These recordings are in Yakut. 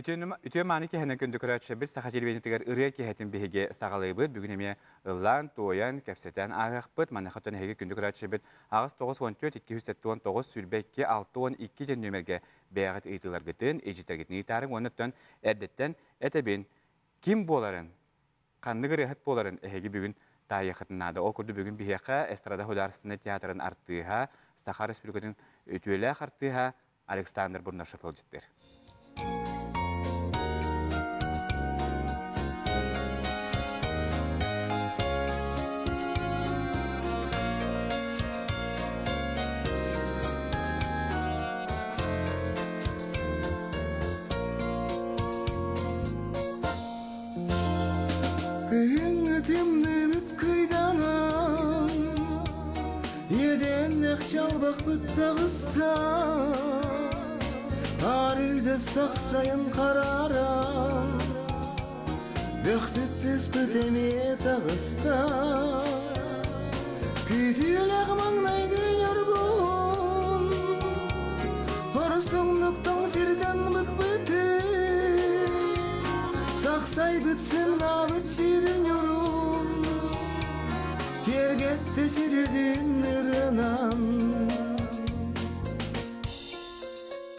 Үтүө мааны киһинэн күндү көрөөччүлэрбит саха телевидениетыгар ырыа киэһэтин биһиги саҕалыыбыт. Бүгүн эмиэ ыллаан, туойан, кэпсэтэн ааһыахпыт. Маныаха оттон эһиги күндү көрөөччүлэрбит 8 94 279 22 62 диэн нүөмэргэ бэйэҕит ыйытыыларгытын, илдьиттэргитин ыытаарыҥ уонна оттон эрдэттэн этэбин ким буоларын, ханнык ырыаһыт буоларын эһиги бүгүн таайыаххытын наада. Ол курдук бүгүн биһиэхэ Эстрада художественнай театрын артыыһа, Саха Республикатын үтүөлээх артыыһа Александр Бурнашев ыалдьыттыыр. Күһүҥҥү тымныыбыт кыйданан Иэдээннэх чалбахпыт таҕыста Арыыда сахсайан харааран Бөхпүт сыспыт эмиэ таҕыста Күүтүүлэх маҥнайгы ньургуһун Хорсуннук тоҥ сиртэн быкпытын Сахсайбыт сымнаабыт сирин ньурун Киэргэтти сирдин ырынан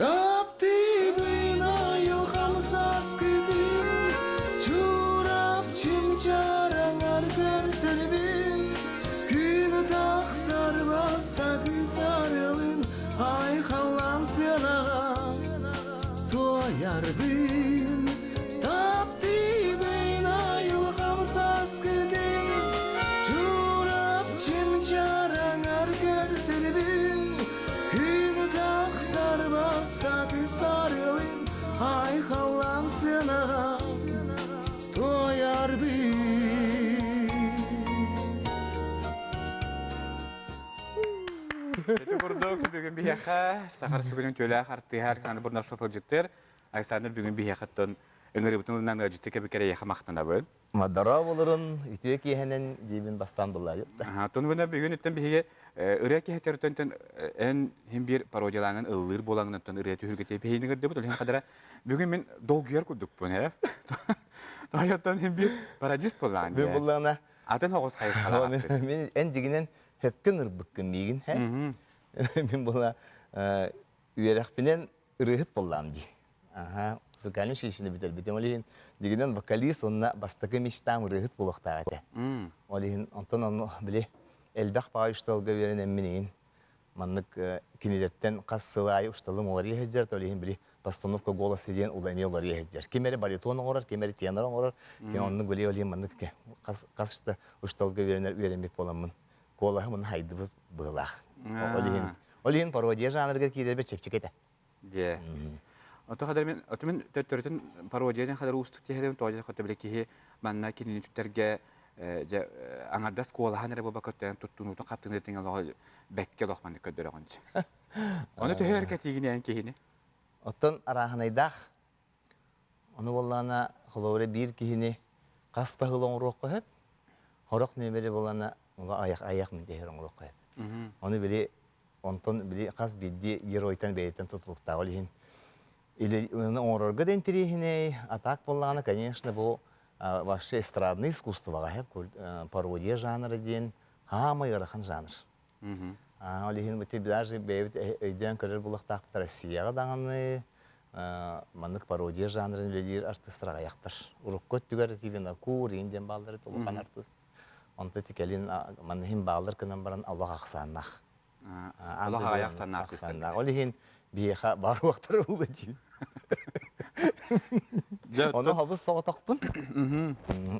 Таптыыбын айылҕам сааскытын Чурап чымчараҥар көрсөрбүн Күн тахсар бастакы сарылын Айхаллаан сыанаҕа туойарбын Таптыыбын айылҕам сааскытын Чурап чымчараҥар көрсөрбүн Күн тахсар бастакы сарылын Айхаллаан сыанаҕа туойарбын Ити курдук бүгүн биһиэхэ Саха Республикатын үтүөлээх артыыһа Александр Бурнашов ыалдьыттыыр. Александр бүгүн биһиэхэттэн ыҥырыыбытын ылынан ыалдьытты кэбикэрэ эйиэхэ махтанабын. Мадара болорун үтүө киэһэнэн диибин бастаан буллаайыт да. Тон гына бүгүн үттэн биһиги ырыа киһитэртэн эн хим биир пародиялааҥын ыллыыр буолаҥын ырыа түһүлгэтэ биһиги ыҥырдыбыт ол иһин хадара бүгүн мин долгуйар курдукпун ээ. Тойоттон хим биир пародист буоллаан. Мин буллаана Атын оҕус хайысхалаах артыыс. Мин эн дигинэн хөпкө ырбыккын миигин һэ. Мин була үөрэхпинэн ырыаһыт буоллаам дии. Аха, музыкальный училищены бүтэрбитим. Ол иһин дигинэн вокалист уонна бастакы мечтам ырыаһыт буолуохтаах этэ. Ол иһин онтон онно били элбэх баҕайы учууталга үөрэнэммин иһин маннык кинилэртэн хас сыл аайы учууталым уларыйа сылдьар, ол иһин били постановка голоса диэн эмиэ уларыйа сылдьар. Ким эрэ баритон оҥорор, ким эрэ тенор оҥорор, ким оннук били ол иһин маннык хас хас да учууталга үөрэнэр үөрэммит буоламмын куолаһым уну хайдыбыт быһыылаах. Ол иһин ол иһин пародия жанрыгар киирэрбэр чэпчэки этэ. Дьэ. Ото хадar мен ото мен төттөрүтүн пародия хадar уустук тиһэрим тоҕо хоту били киһи манна кинини түттэргэ дьэ аҥардас куолаһан эрэ буолбакка өттөөн туттунуутун хаптыҥнытын олоҕо бэккэ олох маннык көрдөрөҕүн. Ону төһө өр кэтиигинээн киһини? Оттон арааһынайдаах. Ону буоллаҕына холобура биир киһини хас да сыл оҥоруохха сөп. Сорох нүөмэри буоллаҕына айах айах мин тэһэр оҥоруохха сөп. Ону били онтон били хас биирдии геройтан бэйэтин тутулуктаах ол иһин или оҥорорго да интэриэһинэй, а так буоллаҕына, конечно, бу вообще эстрадное искусствоҕа пародия жанра диэн хаамай ыарахан жанр. Ол иһин бу даже бэйэбит өйдөөн көрөр буолуохтаахпыт Россияҕа даҕаны маннык пародия жанрын үлэлиир артыыстар аҕыйахтар. Урукку өттүгэр Винокур, диэн бааллар улахан артыыс. Онто ити кэлин манна иһин бааллар гынан баран олох ахсааннаах. Олох аҕыйах ахсааннаах артыыстар. Ол иһин биһиэхэ баар уохтара буолла дии. Ону хобус соҕотохпун.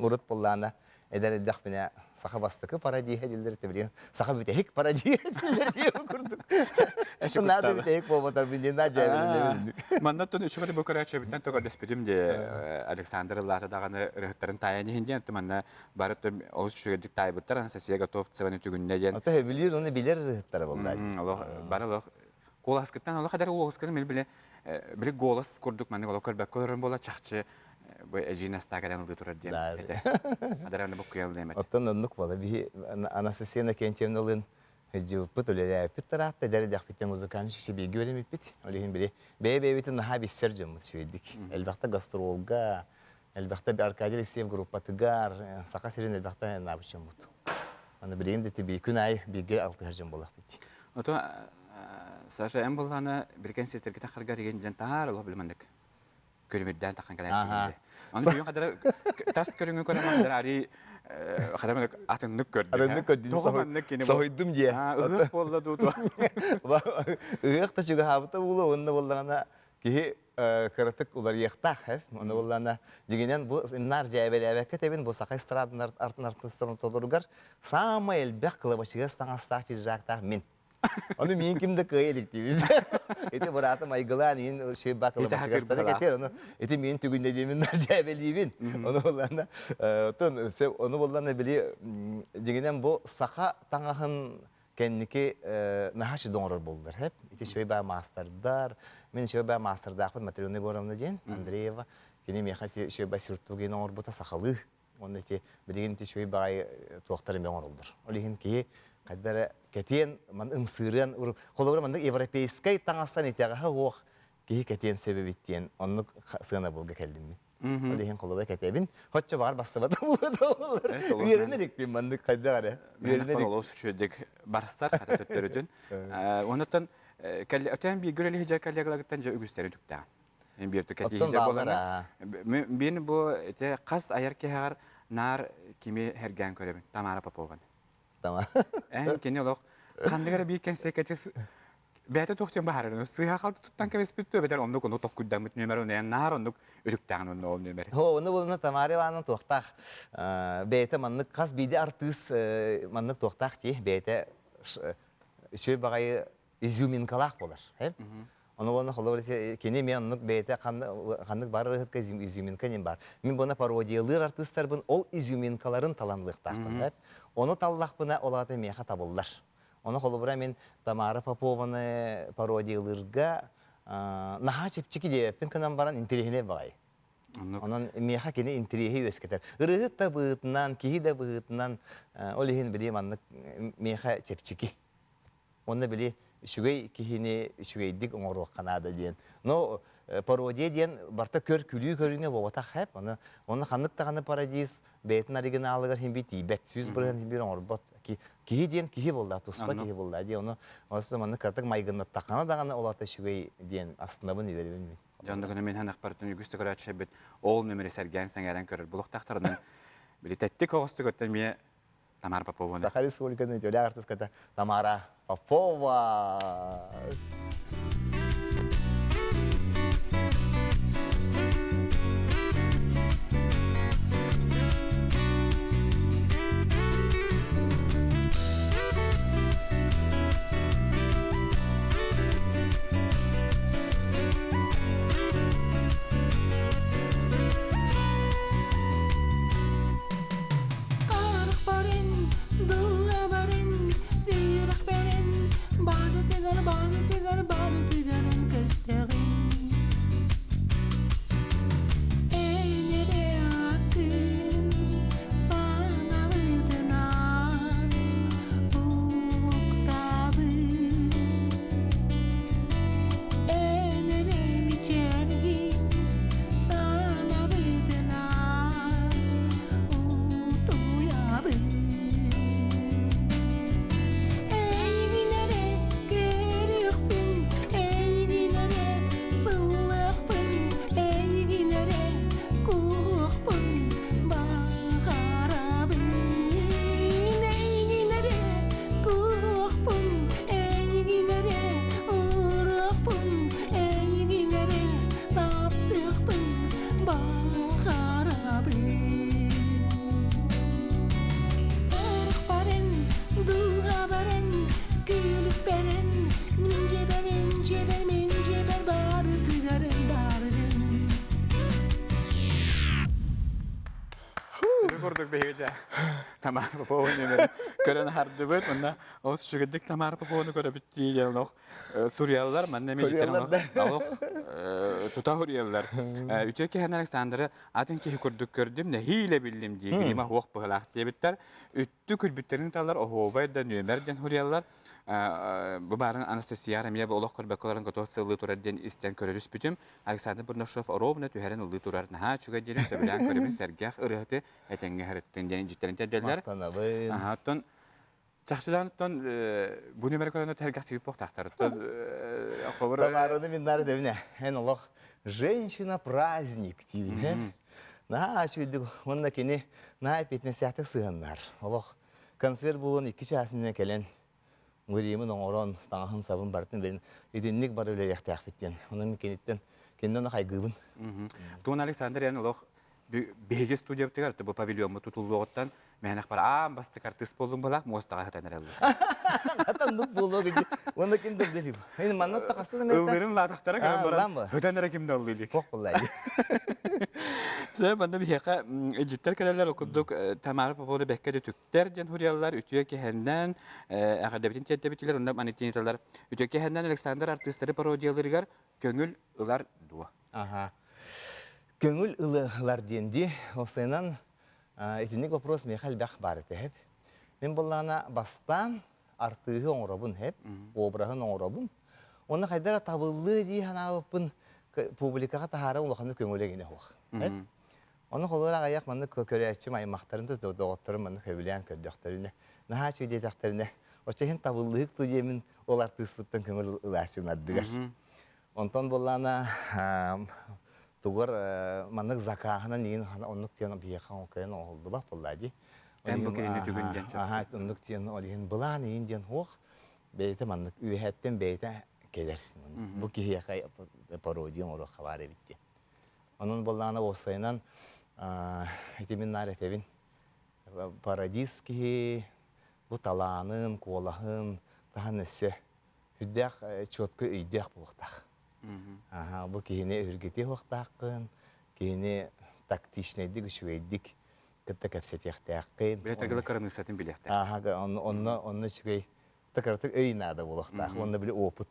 Урут буллаана эдэр эрдэхпинэ саха бастакы пародиһа дииллэр этэ билигин саха бүтэһик пародиһа дииллэр диэх курдук. Наада бүтэһик буолбатар билигин на дьээбэлэнэбин. Манна оттон үчүгэй бу көрөөччүбүттэн төгөлдөспүтүм дии Александр ыллаата даҕаны ырыһыттарын таайан иһин диэн манна бары олус үчүгэйдик таайбыттар Анастасия Готовцеваны түгүннэ диэн. Ото сөбүлүүр уонна билэр ырыһыттара буолла. Олох бары олох куоласкыттан олох эдэр уолусканы мин биле били голос курдук маннык олох көрбөккө олорон буола чахчы бу эдьиий Настаа кэлэн ылыы турар диэн этэ. Адараны буккуйаллы эмэт. Оттон оннук буола биһи Анастасия Иннокентьевналыын Сылдьыбыппыт, үлэлээбиппит ыраатта, эдэр эрдэхпиттэн музыкальнай сибииргэ үөрэммиппит. Ол иһин били бэйэ-бэйэбитин наһаа билсэр дьоммут үчүгэйдик. Элбэхтэ гастролга, элбэхтэ Аркадий Алексеев группатыгар, Саха сирин элбэхтэ наабыт дьоммут. Аны билигин да ити күн аайы бииргэ алтыһар дьон буоллахпыт. Ото Саша эн буллаана бирген сетергите харгар деген ден таар олох билмендик. Көрүмүрдээн тахан кэлээччи. Аны бүгүн хадара тас көрүҥү көрөн хадара ари хадара атыннык көрдүм. Атыннык көрдүм. Тоҕо маннык кини Соһуйдум дии. Ыһыах буолла дуу туо. Ыһыах да чугаһаабыта буолуо уонна буоллаҕына киһи кыратык уларыйыахтаах Онно буоллаҕына дьиҥинэн бу наар дьээбэлээбэккэ тэбин бу саха эстрадатын артын артыыстарын ортолоругар саамай элбэх кылабачыгас таҥастаах пиджактаах мин. Ону миин ким да кыайа илик диибиз. Ити быраатым айгылаан иин шөйбаа кылабачыгастары кэтэр, ону ити миин түгүннэ диэмин наар дьээбэлиибин. Ону буоллаҕына оттон ону буоллаҕына били дьиҥинэн бу саха таҥаһын кэнники наһаа сүдү оҥорор буоллар хэп ити шөйбаа маастардар мин шөйбаа маастардаахпын Матрена Егоровна диэн Андреева кини миэхэ ити шөйбаа сюртугин оҥорбута сахалыы уонна ити билигин ити үчүгэй баҕайы туохтар эмиэ оҥороллор ол иһин киһи хайда эрэ кэтиэн ман ымсыырыан холобура маннык европейскай таҥастан итэҕэһэ суох киһи кэтиэн сөп эбит диэн оннук сыанабылга кэллим мин ол иһин холобура кэтэбин хоччо баҕар бастыбата буолар үөрэнэ иликпин маннык хайдах эрэ үөрэнэ илик олус үчүгэйдик барсар хата төттөрүтүн онуттан өтөөн бииргэ үлэлиһи коллегаларыттан дьэ үгүстэрин түктэҕин Мен биир Оттон түкэтииһэ бааллар буолана. аа. Мин бу ити хас айар киһэҕэр наар кими хэргээн көрөбүн Тамара Попованы. Тама. Эн кини олох ханнык эрэ биир кэнсиэккэ бэйэтэ туох диэн баһарарын сыыһа халты туттан кэбиспит дуо эбэтэр оннук ону токкуйдаммыт нүөмэр онно наар оннук үтүктээҕин онно ол нүөмэр. О, ону булуна Тамара Ивановна туохтаах бэйэтэ маннык хас биирдии артыыс маннык туохтаах дии бэйэтэ үчүгэй баҕайы изюминкалаах буолар. Ону уонна холобур кини эмиэ оннук бэйэтэ ханнык баар ырыһытка изюминка ним бар. Мин буна пародиялыыр артыыстарбын ол изюминкаларын таланлыахтаахпын. Ону таллахпына ол аата миэхэ табыллар. Ону холобура мин Тамара Попованы пародиялыырга наһаа чэпчэки диэбэппин гынан баран интэриэһинэй баҕайы. Онон миэхэ кини интэриэһи үөскэтэр. Ырыһыт да быһыытынан, киһи да быһыытынан ол иһин били маннык миэхэ чэпчэки. Уонна били үчүгэй киһини үчүгэйдик оҥоруохха наада диэн. Но пародия диэн барыта көр-күлүү көрүҥэ буолбатах хэп. Оны онно ханнык даҕаны пародист бэйэтин оригиналыгар хин бии тиийбэт, 100% хин биир оҥорбот. Киһи диэн киһи буолла, туспа киһи буолла дии. Ону ону маннык кыратык майгыннаттаххына даҕаны ол ата үчүгэй диэн астынабын үөрэбин мин. Дьон да мин ханахпартын үгүс көрөөччү ол нөмери сэргээн сэҥээрэн көрөр булуктахтарынан били тэттик оҕустук өттөн мие Тамара Попованы. Саха Республикатын үтүөлээх артыската Тамара Попова. Арах барин, дууһа барин, сүрэх бэрин, барытыгар, барытыгар, барытыгар көстөҕүн. Эн эрэ аккын санабытынан уктабын. Эн эрэ мичээргин санабытынан утуйабын. Эйигин эрэ көрүөхпүн, эйигин эрэ сыллыахпын, эйигин эрэ кууһуохпун баҕарабын. Эйигин эрэ кууһуохпун, эйигин эрэ ууруохпун, эйигин эрэ таптыахпын баҕарабын. Ырах баран, дууһа баран, күлүк баран, мин дьиэбэр, мин дьиэбэр, мин дьиэбэр барытыгар барыгын. Ити курдук биһиги дьэ Тамара Попованы көрөн аһардыбыт. Онно олус үчүгэйдик Тамара Попованы көрөбүт дии диэн олох суруйаллар. Манна эмиэ Суруйаллар да. олох Тута суруйаллар. Үтүө киһини Александры атын киһи курдук көрдүм, нэһиилэ биллим дии, грима суох быһылаах диэбиттэр. Үттү күлбүттэрин талар оһуобай да нүөмэр диэн суруйаллар. Бу баарын Анастасия эмиэ олох көрбөккө олорон готов сыллыы турар диэн истэн көрөрүспүтүм. Александр Бурнашов ровно түһэрэн ыллыы турар наһаа үчүгэй диэн сөбүлээн көрөбүн сэргэх ырыаһыты этэҥҥэ сырыттын диэн дьиттэрин тиэрдэллэр. Махтанабын. Оттон чахчыдан оттон бу нүөмэри көрөн тэргэхсибит буохтаахтар. Оттон хобур Тамараны мин наар этэбин эн олох женщина праздник диибин. Наһаа үчүгүйдүк уонна кини наһаа эппиэтинэстээхтик сыһыаннар. Олох концерт буолуон икки чаас иннинэ кэлэн гримин оҥорон, таҥаһын-сабын барытын бэрин итинник бары үлэлиэхтээхпит диэн. Онон мин киниттэн кинини хайгыыбын. Туон Александр эн олох биһиги студиябытыгар бу павильоммут тутуллуоҕуттан мээнэх бар аан бастакы артыыс буоллуҥ былаах муостаҕа сытан эрэллэр. Хатан буолуо гыдьы. Уонна ким да билип. Эн манна тахастан эмэ. Ыллырын лаатахтара көрөн баран хытан эрэ ким да ыллыы илик. Туох буолла Сөп, манна биһиэхэ илдьиттэр кэлэллэр, ол курдук Тамара Попова бэккэ түктэр диэн суруйаллар, үтүө киһэннэн эҕэрдэбитин тиэрдэбитилэр, онно манытиниталар үтүө киһэннэн Александр артыыстары пародияларыгар көҥүл ылар дуо? Аха. Көҥүл ылар диэн дии. Уопсайынан итинник вопрос миэхэ элбэх баар этэ хэп. Мин буоллаҕына бастаан артыыһы оҥоробун хэп, обраһын оҥоробун. Уонна хайдара табыллыы дии санаабыппын публикаҕа таһаара улаханнык көҥүлэ гинэ суох. Хэп. Ону холуор аҕыйах маннык көрөөччүм аймахтарын доҕотторум маннык сөбүлээн көрдөхтөрүнэ, наһаа үчүгэй диэтэхтэринэ, оччо иһин табыллыык ту диэмин ол артыыспыттан көҥүл ылааччым ардыгар. Онтон буоллаана тугар маннык закааһынан иин оннук диэн биһиэхэ оҥкойон оҥоһуллубат буоллаа дии. Эн бу кинини түгүн диэн Аха, оннук диэн ол иһин былаан иин диэн суох бэйэтэ маннык үөһэттэн бэйэтэ кэлэр. Бу киһиэхэ пародия оҥоруохха баар эбит диэн. Онон буоллаҕына уопсайынан ити мин наар этэбин пародист киһи бу талаанын, куолаһын таһан өссө сүрдээх четко өйдөөх буолуохтаах. Аха, бу киһини өһүргэтиэ суохтааххын, киһини тактичнайдык, үчүгэйдик кытта кэпсэтиэхтээххин. Билэтэргила кыраныыссатын билиэхтээх. Аха, онно онно онно үчүгэй кыратык өй наада буолуохтаах уонна били опыт.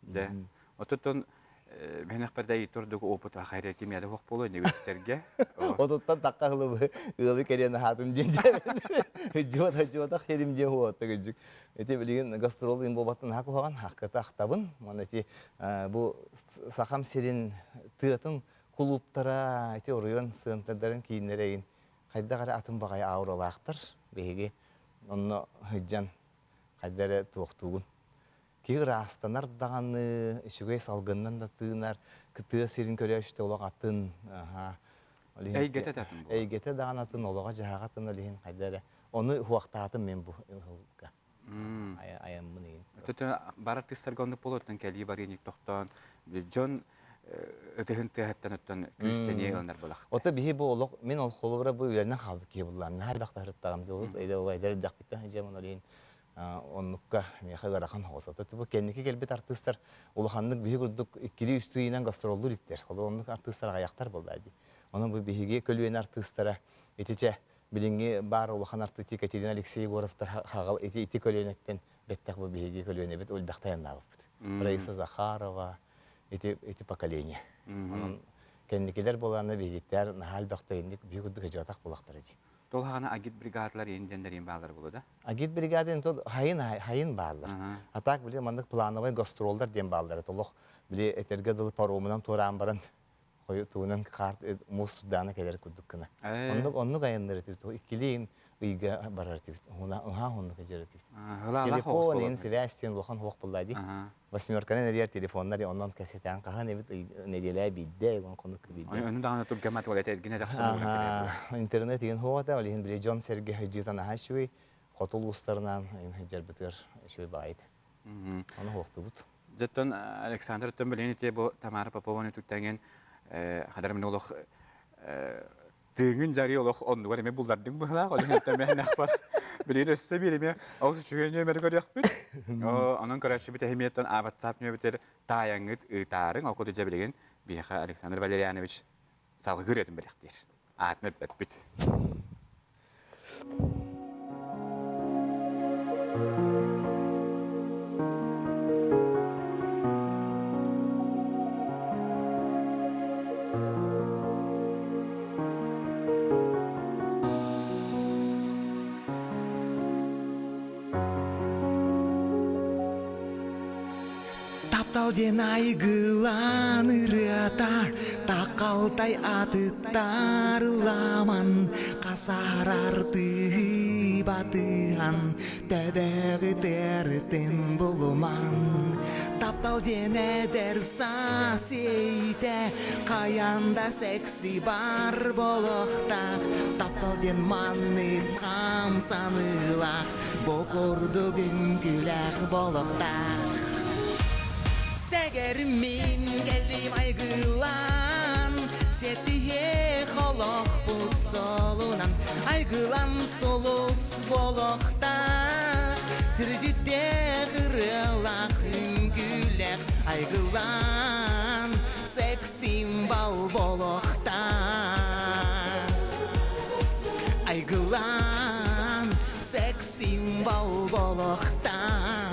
Дьэ, отуттан мэнэхпэрдэ турдук опыт ахайра кимиэдэ хуох буолуо нүгүттэргэ. Отуттан такка хылыбы ыалы кэриэн аһаатым диэн дьиэбин. Дьуотах херим диэн хуоттак үдүк. Ити билигин гастрол ин буолбаттан аха куһаҕан хакката ахтабын. Мана ити бу сахам сирин тыатын кулууптара ити оройуон сыантардарын кииннэрейин хайдах эрэ атын баҕайы ауралаахтар. Биһиги онно сылдьан хайда эрэ туохтуугун. Киһи ыраастанар даҕаны, үчүгэй салгынынан да тыынар, тыа сирин көрөөччүтэ олох атын, аһа, ол иһин Эйгэтэ да атын буолар. эйгэтэ даҕаны атын, олоҕо-дьаһаҕа атын, ол иһин хайда эрэ ону уһуохтаатым мин бу ыһылга айаммын иһин. Өтө бар артыыстарга оннук буолуоттан кэлии барыынньык тохтоон дьон ытыһын тыаһыттан оттон күүс сэниэ ылынар буолахта. Ото биһи бу олох мин ол холобура бу үөрэнэн хаалбыт киһи буллаам. Наһаа элбэх таһырыттаҕым дьолут эдэр ол эдэр эрдэхпиттэн дьэ ол иһин оннукка миэхэ ыарахан соҕус. Ото бу кэнники кэлбит артыыстар улаханнык биһи курдук иккилии-үстүү ыйынан гастроллуур иттэр. Ол оннук артыыстар аҕыйахтар буолла дии. Онон бу биһиги көлүөнэ артыыстара итичэ билиҥҥи баар улахан артыыс Екатерина Алексей Егоровтар хаҕал ити ити көлүөнэттэн бэттэх бу биһиги көлүөнэбит өлбөхтө айаннаабыппыт. Раиса Захарова ити ити поколение. Онон кэнникилэр буолаанна биһигиттэр наһаа элбэхтэ инник биһи курдук ыдьыбатах буолахтара дии. Толхаҕана агит бригадалар иин диэннэрин баалар буолу да? Агит бригада то хайын хайын бааллар. А так били маннык плановай гастроллар диэн бааллар. Толох били этэргэ дылы паромунан туораан баран тугунан хаар муус турдаана кэлэр курдук гына. Оннук оннук айаннар этибит. Иккилиин ыйга барар этибит. Уһаа оннук эдьэр этибит. Телефон ин связь диэн улахан хуох булла ди. Восьмерканы нэдиэр телефоннар оннон кэсэтэн хаһан эбит нэдиэлээ биирдэ он хонук биирдэ. Ону даҕаны тургамат ол этэргин этахсан Интернет иин хуота ол иһин били дьон сэргэ хыдьыытан аһа үчүгэй хотул уустарынан ин хыдьарбытыгар үчүгэй баайыт. Ону хуохтубут. Дьоттон Александр оттон билигин ити бу Тамара Попованы түктэҥин хадар мин олох тыыҥын дьарыы олох оннугар эмиэ буллардыҥ быһылаах ол иһин мэһнэхпар билигин өссө биир эмиэ олус үчүгэй нүөмэри көрүөхпүт онон көрөөччүбүт эһимиэттэн WhatsApp нүөмэтигэр таайаҥҥыт ыытаарыҥ ол курдук дьэ билигин биһиэхэ Александр Валерьянович салгыы ырыатын бэлэхтиир аатын эппэппит Таптал диэн айгылаан ырыата Тақалтай атыттар ылламан Хасарар тыһыы батыһан Төбөҕү тыарытын булуман Таптал диэн эдэр саас иэйитэ Хайан да секси бар болохтаах Таптал диэн маннык хамсаныылаах Бу курдук үҥкүүлээх болохтаах Сэгэр мин кэллим айгылаан Сэтиһиэх олохпут солунан Айгылан сулус болохтаах Сирдьиттээх ырыалаах үҥкүүлээх Айгылаан секс-символ болохтаах Айгылаан секс-символ болохтаах.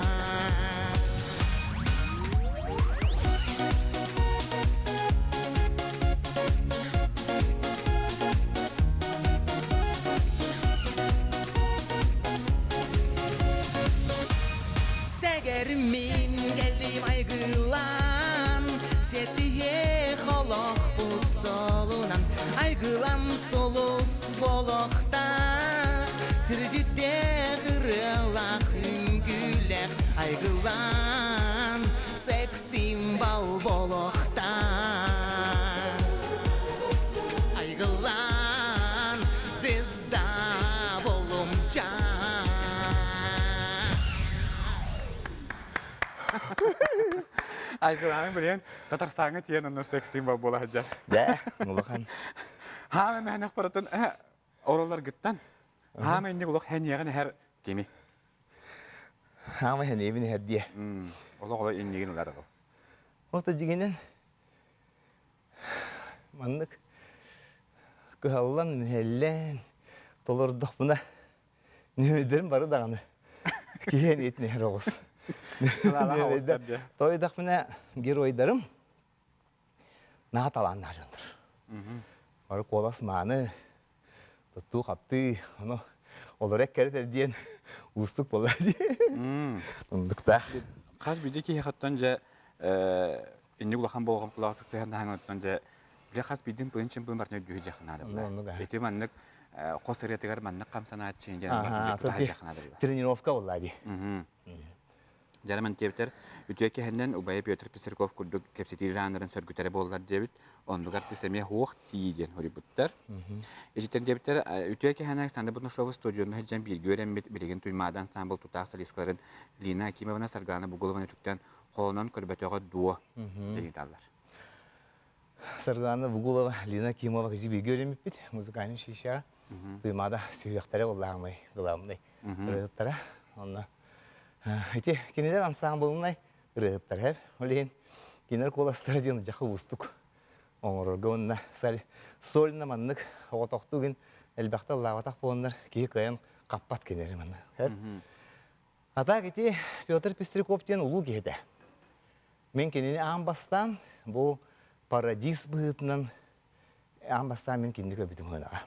Сэгэр мин кэллим айгылаан Сэтиһиэх олохпут солунан Айгылан сулус болохтаах Сирдьиттээх ырыалаах үҥкүүлээх Айгылаан секс-символ болохтаах Айгылаан звезда болумчаах. Айгылаан билиэн Татарстаҥҥа тиийэн онно секс-символ буола сылдьар. Дэ, улахан. Хаама мэһэнэх барытын ороларгыттан хаама инник олох хэниэҕин эһэр кими? Хаама хэниэбин эһэр диэ. Олох олох иннигин ылар ол. Ота дьигинен маннык кыһаллан мүһэллэн толордохпуна Нөмөйдөрүм бары даҕаны киһи эниэтин иһэр оҕус. Тойдахпына геройдарым наһаа талааннаах дьоннор. Бары куолас мааны, туттуу-хаптыы, ону олору эккэрэтэр диэн уустук буолла дии. Оннуктаах. Хас биирдии киһиэхэттэн дьэ инник улахан болҕомтолоохтук сыһыаннаһаҥыттан дьэ бile хас биирдин пыын чымпыын барытын өйдүүһү дьиэхэ наада буолла. Ити маннык хос ырыатыгар маннык хамсанааччы диэн дьиэхэ наада буолла. Тренировка буолла дии. Дьараман диэбитэр үтүө кэһэннэн убайа Петр Писарков курдук кэпсэтии жанрын сөргүтэрэ буоллар диэбит. Оннугар тыс эмиэ хуох тии диэн хоруйбуттар. Ититтэн диэбиттэр үтүө кэһэнэ Александр Бутнашова студиону сылдьан бииргэ үөрэммит билигин Туймаада ансамбл тутаах солисткаларын Лина Акимовна Саргана Бугулованы үтүктэн холонон көрбөтөҕө дуо диэн ыыталлар. Саргылана Бугулова, Лина Акимова кыжы бииргэ үөрэммиппит музыкальный училищеҕа. Туймаада сүһүөхтэрэ буоллаҕымай главный ырыаһыттара. Онно ити кинилэр ансаамбылынай ырыаһыттар һэп. Ол иһин кинилэр куоластара диэн дьаха уустук оҥорорго уонна сольно маннык оҕотохтуу элбэхтэ ыллаабатах буоланнар киһи кыайан хаппат кинилэри манна. А так ити Петр Пестряков диэн улуу киһи этэ. Мин кинини аан бастаан бу парадиз быһыытынан аан бастаан мин кинини көрбүтүм ыһынаҕа.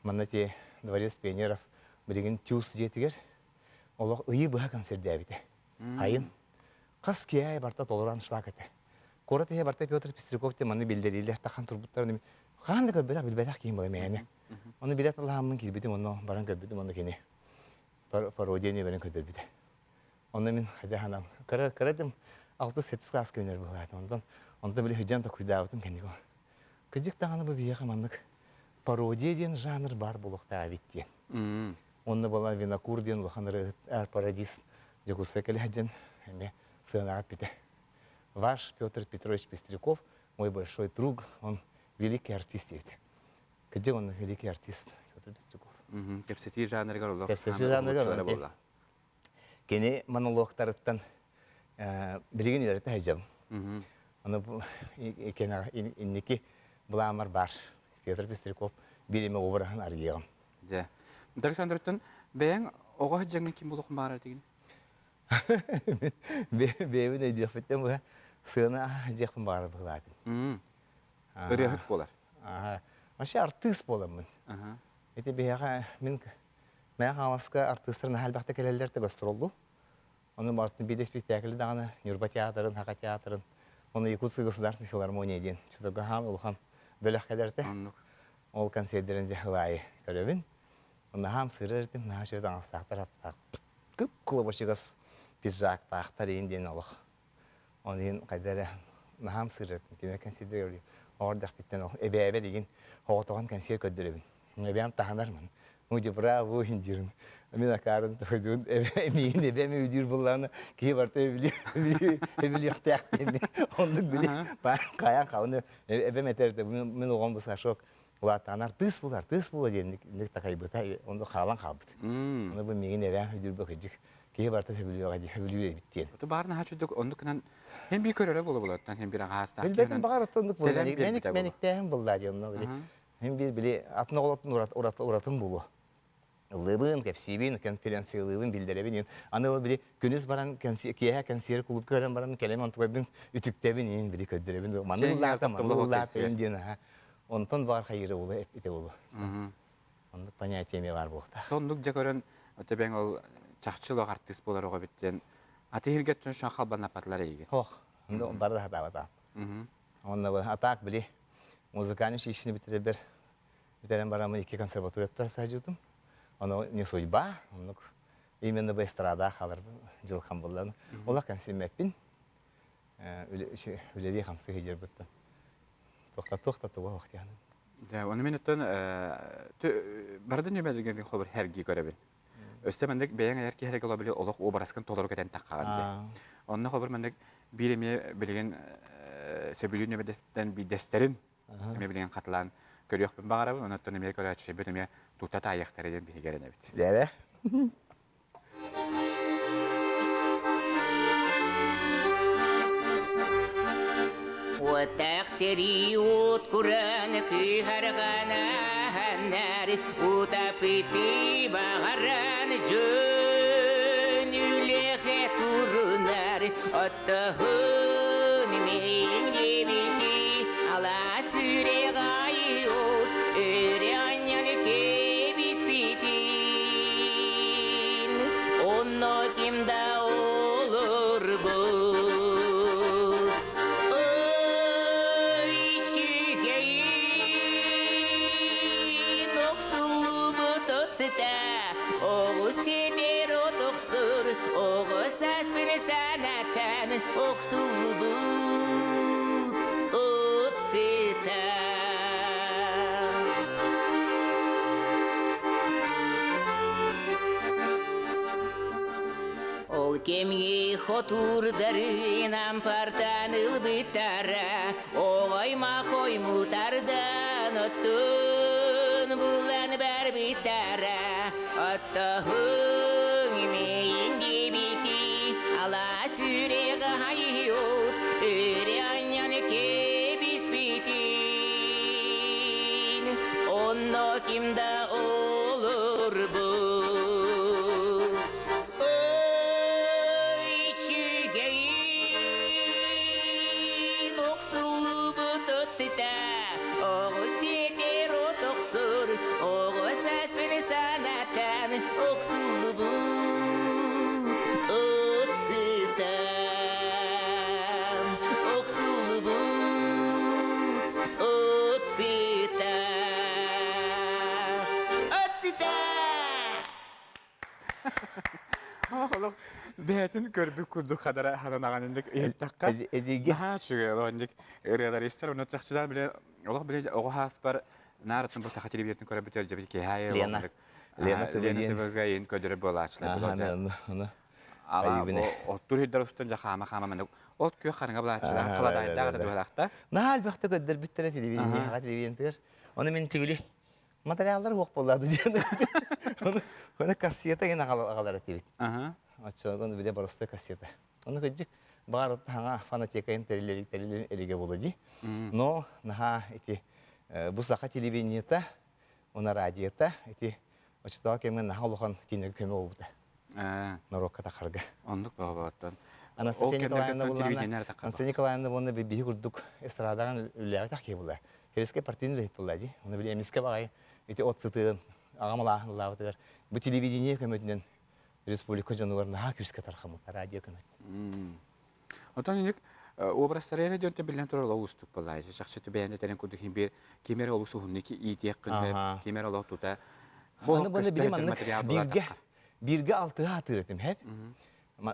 Манна ти Дворец пионеров билигин ТЮЗ дьиэтигэр олох ыйы быһа концердээбитэ. Айын хас киэһэ барта толору аншлаг этэ. Куорат иһэ барта Петр Пестряков диэн манны биллэриилэр тахан турбуттарын хаан да көрбөтөх билбэтэх киһим була мээнэ. Ону билет алаһаммын киирбитим онно баран көрбүтүм онно кини пародия нөмерин көрдөрбүтэ. Онно мин хайда кыра кыра 6-7 класска үүнэр быһылаатым. Онтон онтон били сылдьан токуйдаабытым кэннигэ. Кыдьык даҕаны бу биһиэхэ маннык пародия диэн жанр баар буолуохтаах эбит диэн. Онно была Винокур диэн улахан ырыаһыт пародист Дьокуускай кэлэ сылдьан эмиэ сыанаҕа эппитэ. Ваш Петр Петрович Пестряков, мой большой друг, он великий артист диэбитэ. Кырдьык онно великий артист Петр Быстряков. Кэпсэтии жанрыгар олох Кэпсэтии жанрыгар буолла. Кини монологтарыттан билигин үөрэтэ сылдьабын. Аны инники былаамар бар. Петр Пестряков биир эмэ обраһын арыйыаҕым. Дьэ. Александровтан бэйэҥ оҕо сылдьаҥҥын ким буолуоххун баҕарар этигин? Бэйэбин өйдүөхпүттэн быһа сыана дьиэхпин баҕарар быһылаатым. Ырыаһыт буолар. Вообще артыыс буоламмын. Ити биһиэхэ мин Мэҥэ Хаҥаласка артыыстар наһаа элбэхтэ кэлэллэр да гастроллуу. Ону бартын биир спектакль даҕаны Ньурба театрын, Саха театрын, оны Якутская государственная филармония диэн чутарга хаам улахан бөлөх кэлэртэ. Ол концердерин дьаһылаайы көрөбүн. Онно хаам сырар этим, наһаа үчүгэй таҥастаахтар, аптаах күп кулабачыгас пиджактаахтар иин диэн олох. Ол иһин хайда эрэ наһаам сырар этим. Кимэ консердер оҕордохпиттэн ол эбээбэр игин оҕотоҕон консерв көрдөрөбүн. Эбээм таһынармын. Мудьу браво диирим. Мин акаарын тойдуун миигин эбээм өйдүүр буллаҕына киһи барыта өбүлүөхтээх диэммин. Оннук били хайаан хаалын эбэм этэр мин оҕом бу Сашок улааттаҕына артыыс буолар, артыыс буола диэн такайбыта онно хаалан хаалбыт. Ону бу миигин эбээм өйдүүр кырдьык киһи барыта сөбүлүөҕэ дии, сөбүлүүр эбит диэн. Ото баар наһаа чудук оннук гынан хин бии көрөрө буола буолаттан хин бир аҕаастаах Билбэтим баҕар оттоннук буолла. Мэник мэниктээһин буллаа диэн онно били. Хин биир били атын оҕолортон урат уратын буолуо. Ыллыыбын, кэпсиибин, конференциялыыбын, биллэрэбин. Аны ол били күнүс баран киэһэ кэнсиэр клубка көрөн баран кэлэн онтукайбын үтүктэбин иин били көрдөрөбүн. Манны ыллаата, манны ыллаата диэн аха. Онтон баар хайыра буолу эппитэ буолу. Оннук понятие эмиэ баар буолуохтаах. Соннук дьэ көрөн өтөбөҥ ол чахчы олох артыыс буолар оҕо эбит диэн аты иһиргэттэн шан халбанаппатылар эйигин. Ох, бары да сатаабатаам. Онно атаак били музыкальный училищены бүтэрэрбэр бүтэрэн бараммын икки консерваторияттар сылдьыбытым. Ону не судьба, оннук именно бу эстрада хаалар дьылхан буллан. Олох кэмсиммэппин. Үлэлии хамсыы сылдьарбыттан. Туохта туохта туга охтианы. Дьэ, ону мен оттон барды нөмердеген холбор хәрги көрөбүн. Өстө маннык бэйэҥ айар киһи били олох уобараскын толору кэтэн таххаҕын дии. Онно холбор маннык биир эмиэ билигин сөбүлүүр нөмердэстэн биирдэстэрин эмиэ билигин хатылаан көрүөхпүн баҕарабын. Онон эмиэ көрөөччүбүт эмиэ тута таайыахтара диэн биһиги эрэнэбит. Дьэ. Уоттаах сэрии уот кураан кыһарҕанаһаннар утапыты баҕаран дьон үлэхэ турунар оттоһун мин диэбити алаас сүрэх айыут өрө анньан кэбиспитин онно ким да олорбут ой үчүгэйин охсуллубут от сыта оҕус сиэтэр от охсор оҕо сааспын санатан охсуллубут от сыта. Ол кэмҥэ хотуурдарын ампартан ылбыттара, оҕоймах оймутардан оттун булан барбыттара. Оттоһуҥ имэйин диэбити, алаас сүрэх айыут, өрө анньан кэбиспитин. Онно ким да олорбут. Ой, үчүгэйин охсуллубут от сыта, оҕус сиэтэр от охсор, оҕо сааспын санатан охсуллубут от сыта. Охсуллубут от сыта. От сыта! Олох бэйэтин көрбүт курдук хадара хаданаҕан инник иһиттэххэ Эдиги наһаа үчүгэй олох инник ырыалар истэр онно чахчыдан биле олох биле оҕо хааспар нааратын бу саха телевидениетин көрөбүтэр дьэбит киһи Лена Лена Лена ТВ ТВ-га иин көдөрө буолааччылар Ага, аны Ала бу оттур хирдер устун жа хаама хаама маннык от күөх харыҥа булааччылар халадаайдаах да туһалаахта. Наһаа элбэхтэ көрдөрбүттэрэ телевидение, саха телевидениетигэр. Ону мин түбүлү материаллар суох буолла диэн. Ону ону кассета гин аҕалар этибит. Оччоҕо биле боростой кассета. Ону кырдьык баҕар хаҥа фанатекайын тэрилэлик тэрилин элигэ буолла дии. Но наһаа ити бу саха телевидениета, уна радиота ити оччотооҕу кэмҥэ наһаа улахан кинигэ көмө буолбута. Норуокка тахарга. Оннук баҕабаттан. Анастасия Николаевна буоллаана, Анастасия Николаевна буолна биһи курдук эстрадаҕан үллээбэтэх киһи буолла. Хереске партийный үлэһит буолла дии. Оны били эмискэ баҕайы ити от сытыын аҕам алааһын ыллаабытыгар бу телевидение көмөтүнэн. республика дьонугар наһаа күүскэ тархаммыта радио көмөтүнэн. Отон инник образтары эрэ диэн биллэн турар олох уустук буоллаа. Чахчы бэйэни этэрин курдук иһин биир ким эрэ олус уһуннук иитиэх күнү, ким эрэ олох тута Аны бұны били маннык бииргэ бииргэ алтыһа атыыр этим хэп.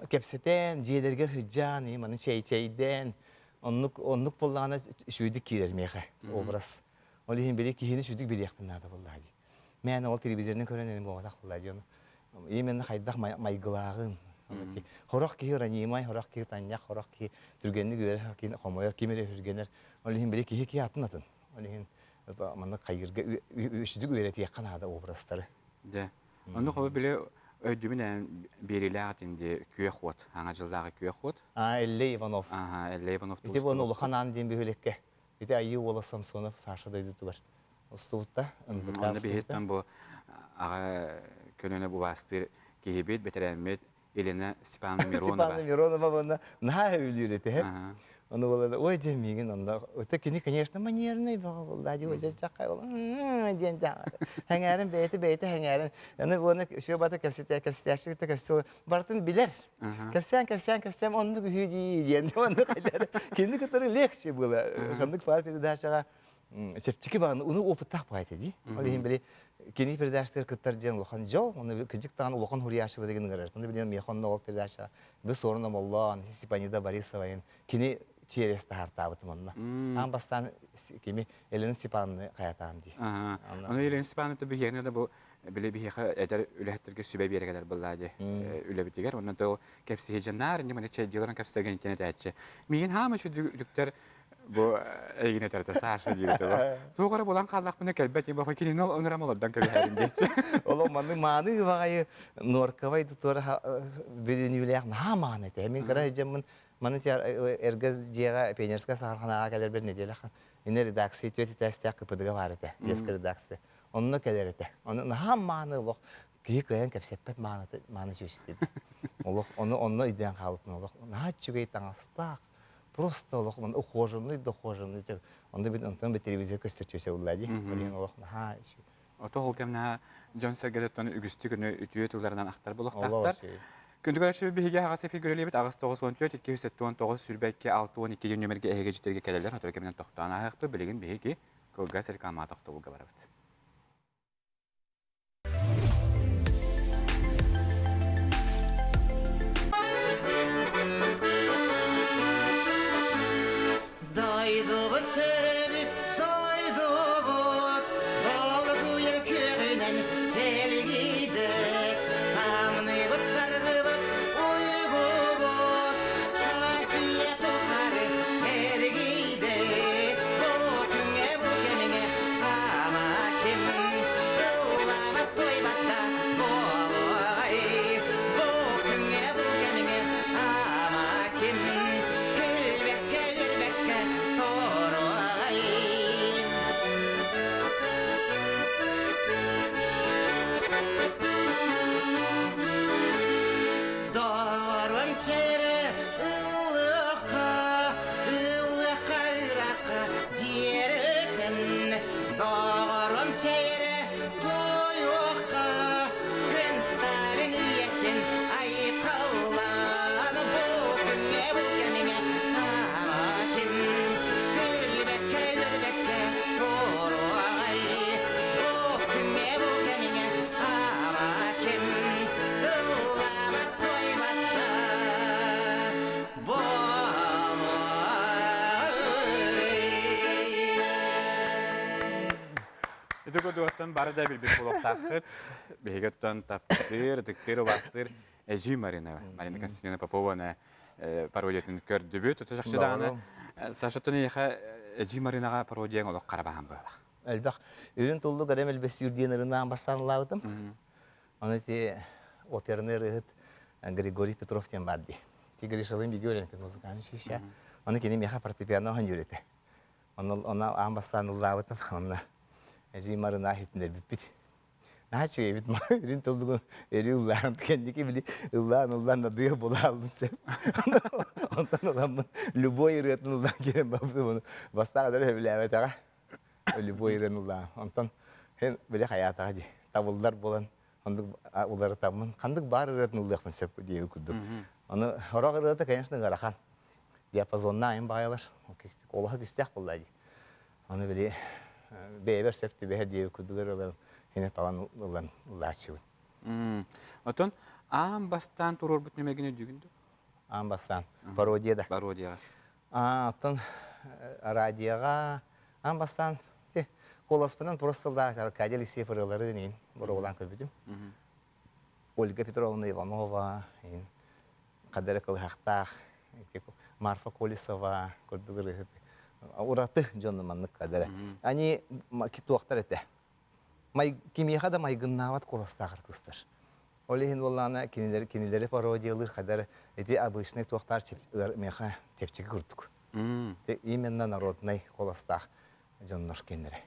Кэпсэтэн, дьиэлэргэр сылдьан, маны чэй-чэйдээн, оннук оннук буоллаҕына үчүгэйдик киирэр миэхэ образ. Ол иһин били киһини үчүгдүк билиэхпин наада буоллаҕа дии. Мээнэ ол телевизорынан көрөн эрин буолбатах буоллаа дии. Именно хайдах майгылааҕын. Хорох киһи ранимай, хорох киһи танньах, хорох киһи түргэнник үөрэр, киһи хомойор, ким эрэ үргэнэр. Ол иһин били киһи киһи атын атын. Ол иһин маннык хайыырга үчүгдүк үөрэтиэххэ наада образтары. Дьэ. Онно хобу били өйдүмүн биэриилээх этин дии күөх уот, аҥа дьыллааҕы күөх уот. А, Эллей Иванов. Аха, Эллей Иванов. Ити бу улахан аан диэн бөһүөлэккэ Ити Айыы уола Самсонов Саша дойдутугар устубутта. Онно биһиттэн бу аҕа көлүөнэ бубаастыыр киһибит, бэтэрээммит Елена Степановна Миронова. Степановна Миронова уонна наһаа сөбүлүүр этэ. Ону буолан, ой диэн миигин онно, это кини, конечно, манерный бөҕө буолла, дии чахай ол диэн хэҥээрин бэйэтэ бэйэтэ хэҥээрин. Аны буолан үчүгэй бата кэпсэтэ кэпсэтээччи кэпсэтэ барытын билэр. Кэпсээн, кэпсээн, кэпсээн, оннук үһү дии диэн оннук айтар. Кинини кытары легче было. Ханнык паар передачаҕа чэпчэки баҕаны уну опыттаах баҕайы дии. Ол иһин били кини передачатыгар кыттар диэн улахан дьол, оны кыдьык даҕаны улахан хуруйааччылары гыныгар. Онно билин миэхэ онно ол передача бу суорун омоллоон, Степанида Борисовайын кини чиэрэс таһаартаабытым онно. Аан бастаан кими Елена Степановны хайатаам дии. Ону Елена Степановна биһиэнэ да бу били биһиэхэ эдэр үлэһиттэргэ сүбэ биэрэ кэлэр буоллаа дии үлэбитигэр. Онон тыл кэпсиһи дьаннаар инни маны чэйдиилэрин кэпсэтэргин итиэн этээччи. Миигин хаама үчүдүктэр бу эйигин этэртэ Саша диэбитэ бу. Суох эрэ булан хааллахпына кэлбэт бу кинини ыҥырам олордон кэбиһэрим диэччи. Олох маннык мааны баҕайы норковай туора бүрүнүүлээх наһаа мааны этэ. Мин кыра дьоммун маны эргэ дьиэҕэ пионерскай саһарханаҕа кэлэрбэр неделя ини редакция түөрт этээстээх КПД-га баар этэ, детская редакция. Онно кэлэр этэ. Ону наһаа мааны олох киһи кыайан кэпсэппэт мааныта мааны сүөсүтэ. Олох ону онно өйдөөн хаалбытым олох наһаа үчүгэй таҥастаах просто олох ухоженный да ухоженный онно бит онтон бит телевизор көстөчүөсэ булла дии. Ол олох наһаа үчүгэй. Ото ол кэмнэ дьон сэргэтиттэн үгүстүк күнү үтүө тылларынан ахтар болохтаахтар. Күндү көрөөччү биһиги аҕас эфир көрөлебит аҕыс 94 279 22 62 диэн нүмергэ эһиги дьиттэргэ кэлэллэр сотору кэминэн тохтоон ааһыахпыт билигин биһиги кылгас реклама тохтобулга барабыт. Дойдубут төрөбүт дойдубут долгуйар күөҕүнэн чэлгийдэ Самныбыт саргыбыт уйгубут саас-үйэ тухары эргийдэ Бу күҥҥэ бу кэмҥэ ама ким ыллаабат туойбат да буолуоҕай Бу күҥҥэ бу кэмҥэ ама ким күлбэккэ үөрбэккэ туруоҕай Доҕорум чэрэ ыллыахха, ыллыахха ыраахха дьиэрэтэн. Доҕорум чэрэ туойуохха, күн Сталин үйэтин айхаллаан. Бу күҥҥэ бу кэмҥэ ама ким күлбэккэ үөрбэккэ туруоҕай. Бу күҥҥэ бу кэмҥэ ама ким ыллаабат туойбат да буолуой. Ити курдугуттан бары да билбит буолуохтааххыт. Биһиги оттон таптыыр, ытыктыыр, убаастыыр Эдьиий Марина, Марина Константиновна Попованы пародиятын көрдүбүт. Ото чахчы даҕаны Саша эйиэхэ Эдьиий Маринаҕа пародияҥ олох хара баһаам быһалаах. Элбэх үрүн туллук эрэм элбэсиир диэн ырынаан бастаан ылаабытым. Оны ти оперный ырыһыт Григорий Петров диэн бар дии. Ти Гришалыын бигэ үөрэммит музыкальный училище. Оны кини миэхэ фортепиано оһон үөрэтэ. Онно онно аан бастаан ыллаабытым. Онно Эдьиий Марина иһитиннэрбиппит. Наһаа үчүгэй эбит үрүн тыллыгын өрүү ыллаан кэнники били ыллаан ыллаан надыа буолаалым сеп. Онтон ыламмын любой ырыатын ыллаан киирэн барбытым ону бастаан өтөр сөбүлээбэтэҕэ. Любой ырыаны ыллаан. Онтон һин били хайаатаҕа дии табыллар буолан. Оннук уларытаммын ханнык баар ырыатын ыллыахпын сөп диэби курдук. Ону сорох ырыата, конечно, ыарахан. Диапазонна айын баайалар. Олоһо күстээх буолла дии. Ону били бэйэбэр сөп түбэһэр диэби курдук ырыаларын хине талан ылан ыллааччыбын. Отон аан бастаан туруорбут нөмэгин өйдүүгүн дуо? Аан бастаан. Пародия да. Пародияҕа. Оттон радиоҕа аан бастаан куоласпынан просто ыллаах Аркадий Алексеев ырыаларын иин боруобалаан көрбүтүм. Ольга Петровна Иванова, иин Хадара Кылыһахтаах, Марфа Колесова курдук ырыаһыт ураты дьону маннык кадара. Они туохтар этэ. Кимиэхэ да майгыннаабат куоластаах артыыстар. Ол иһин буоллаҕына кинилэри кинилэри пародиялыыр хадара ити обычный туохтаар миэхэ чэпчэки курдук. Именно народнай куоластаах дьоннор кинилэри.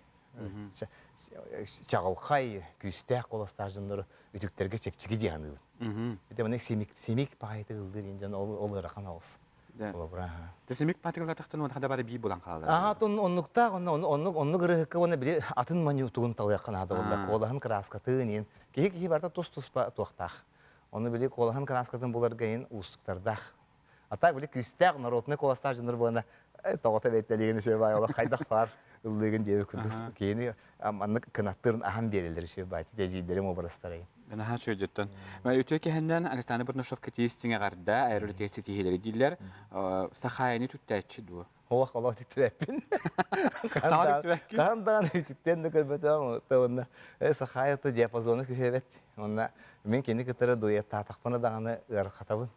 Чаҕылхай, күүстээх куоластаах дьоннору үтүктэргэ чэпчэки дии саныыбын. Ити маннык симик симик баҕайытык ыллыыр иин дьон ол ыарахан оҕус. Холобура. Симик патыгылатахтан уонна хада бары бии булан хаалар. Аа, оннуктаах, онно оннук оннук ырыһыкка уонна били атын манютугун талыахха наада буолла. Куолаһын кырааскатын иин киһи киһи барыта тус-туспа туохтаах. Ону били куолаһын кырааскатын буларга иин уустуктардаах. А так били күүстээх народный куоластаах дьоннор буолана тоҕото бэйтэлигин үчүгэй баай олох хайдах баар ыллыгын диэби курдук киһини маннык кынаттыырын аһан биэрэллэр үчүгэй баай тиэдьиийдэрим образтара. Наһаа үчүгэйдиттэн. Үтүө кэһэннэн Александр Бурнашовка тиистиҥ эҕэрдэ, аэролитигэ ситиһиилэри дииллэр. Сахаайаны түктээччи дуо? Олох олох үтүктүбэппин. Хаһан даҕаны үтүктэн да көрбөтөҕүм. Уонна Сахаайата диапазона күһүөбэт. Онно мин кини кытары дуэттаатахпына даҕаны ыарахатабын.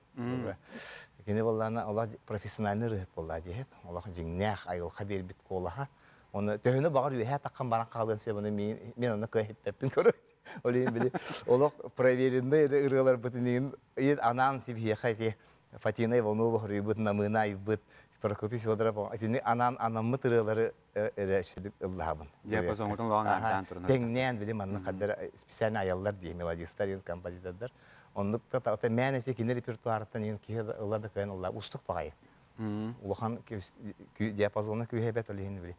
Кини буоллаҕына олох профессиональный ырыаһыт буоллаа диэһип. Олох дьиҥнээх айылҕа биэрбит куолаһа. Оны төһөнү баҕар үөһээ таххан баран хаалыан сөп, оны мин мен онно кыайыппаппын көрөт. Ол иһин били олох проверенный ырыаларбытын иһин анаан сибиһиэхэ ити Фатина Иванова хоруйбут, Намыына айбыт, Прокопий Федоров итини анаан анаммыт ырыалары эрэ сүдүк ыллаһабын. Диапазоҥутун лоҕон аандаан туран. Тэҥнээн били манна хаддар специально айаллар дии мелодистар иин композитордар. Оннук та мээн эти кини репертуарыттан иин киһи ылла да кыайан ылла устук баҕайы. Улахан диапазона күүһэбэт ол иһин били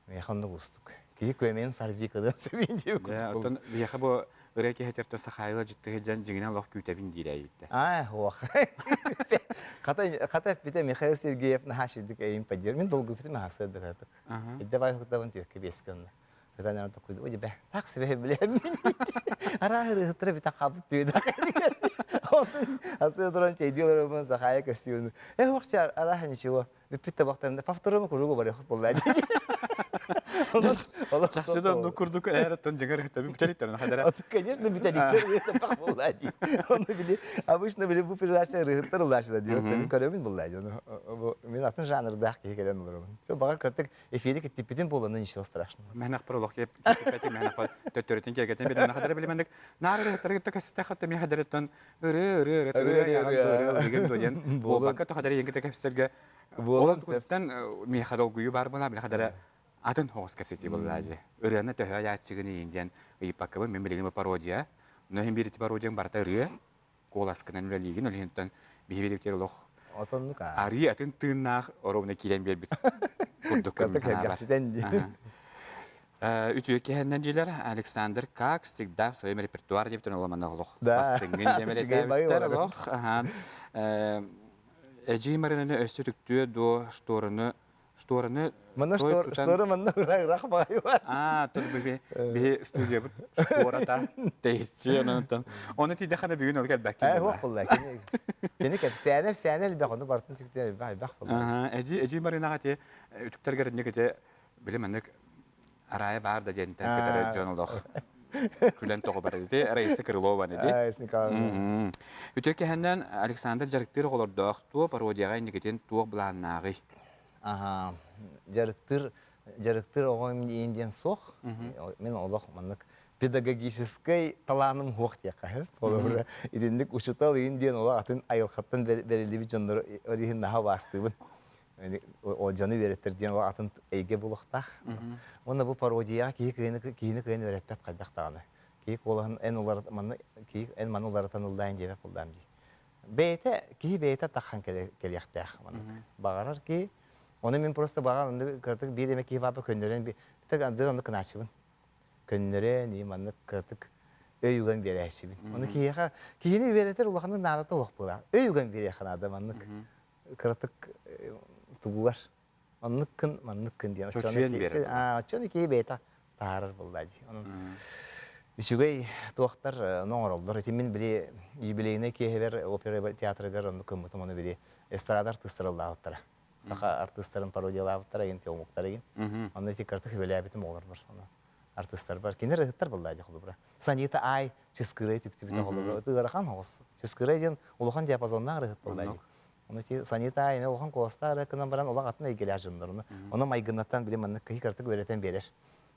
миэхэ оннук устук. Киһи күөмэйин сарви кыдын сөбүн диye Оттон биһиэхэ бу ырыа киһитэртэн сахайла жыттыһы дьан дьиҥинэн олох күүтэбин диир эйиттэ. Аа, ох. Хата хата эппитэ Михаил Сергеев наһаа шүдүк эйин поддержит. Мин долгуйбутум аһасыа дыгатык. Идде бай хуктабын түөккэ биэскэ онно. Хытан эн токуйду ой бэ так себе билем. Араа ырыһыттара битэ хабыт түйдэ. Асыа туран чэйдии олоробун сахая көстүүнү. Э охчар араа ничего. Бүппүт табахтарында по второму кругу барыах буолла дии. Чахчы да оннук курдук ээр оттон дьиҥэр ыһыттабын бүтэликтэрин хадара. Конечно, бүтэликтэр ыһыттабах буолла дии. Ону били обычно били бу передача ырыһыттар ыллааччылар дии. Мин көрөбүн булла дии. Мин атын жанрдаах киһи кэлэн олоробун. Баҕар кыртык эфири киттиппитин буолан ничего страшного. Мэнэхпэр олох киэппэтим мэнэхпэр төттөрүтүн киэргэтин билэн хадара билимендик наар ырыһыттары кытта кэстээх хатта ми хадарыттан ыры ыры ыры ыры ыры ыры ыры диэн буолбакка то хадары енгите кэпсэргэ Буолан сөптөн миэхэ долгуйуу баар буолаа били хадара атын хоҕус кэпсэтии буоллаа дии. Ырыаны төһө айааччыгын иин диэн ыйыппаккабын мин билигин бу пародия. Но иһин биир ити пародияң барыта ырыа куоласкынан үлэлиигин ол иһинтэн биһи бириктер олох Отоннук аа. арыы атын тыыннаах оруобуна киирэн биэрбит курдук Кырдык сэргэхситэн дии. Үтүө киһэннэн диилэр Александр как всегда в своем репертуаре диэбитин оламана олох Да. бастыҥҥын Үчүгэй бай диэмэр олох аһаан Эдьиий Маринаны өссө түктүө дуо штораны штораны Манна штор шторы манна ыраах баҕайы бар. Аа, тут биһи биһи студиябыт штората тэйиччи онон Оны тиийдэххэ бүгүн ол кэлбэккин. Ээ, хуох булла. Кини кини кэпсээнэ эпсээнэ элбэх, ону барытын түктүөр элбэх элбэх булла. Эдьиий Эдьиий Маринаҕа ти үтүктэргэр инник ити били маннык араайа баар да диэнтэн көтөрөр дьон олох күлэн тоҕо барар ити Раиса Крылова ди. Үтүө кэһэннэн Александр дьарыктыыр оҕолордоох туо пародияҕа инникитин туох былааннааҕый? Аха, дьарыктыыр дьарыктыыр оҕом диэн диэн суох. Мин олох маннык педагогическай талааным суох диэххэ сөп. Холобура, итинник учуутал иин диэн олох атын айылҕаттан бэриллибит дьоннору ол иһин наһаа убаастыыбын. Ол дьону үөрэттэр диэн ол атын эйгэ булуохтаах. Уонна бу пародияҕа киһи кыайыны киһини кыайан үөрэппэт хайдах даҕаны. Киһи куолаһын эн уларыт манна киһи эн маны уларытан ыллаан диэбэт буоллаам дии. Бэйэтэ киһи бэйэтэ таххан кэлиэхтээх маннык. Баҕарар киһи Оны мин просто баҕар онно кыратык биир эмэ киһи баапа көннөрөн так андыр онно кынааччыбын. Көннөрөн и маннык кыратык. Өй уган биэрээччибин. Ону киһиэхэ киһини үөрэтэр улаханнык наадата суох буолар. Өй уган биэриэххэ наада маннык кыратык тугугар. Маннык гын, маннык гын диэн. Чочуйан биэрэр. Аа, оччону киһи бэйэтэ таһаарар буолла дии. Онон үчүгэй туохтар ону оҥороллор. Ити мин били юбилейнай киэһэбэр опера театрыгар оннук гыммытым, ону били эстрада артыыстара ыллаабыттара. Саха артыыстарын пародиялаабыттара, игин омуктар игин. Онно ити кыратык үбэлээбитим оҕолорбор. Артыыстарбар. Кинилэр ыһыттар буолла дии холобура. Санита Ай Чыскыырай түктүбүтэ холобура. Ыарахан оҕус. Чыскыырай диэн улахан диапазоннаах ырыһыт буолла дии. Ону ити Санита Ай эмиэ улахан куоластаах ырыа гынан баран олох атын эйгэлээх дьоннор. Ону, ону майгыннаттан били маннык киһи кыратык үөрэтэн биэрэр.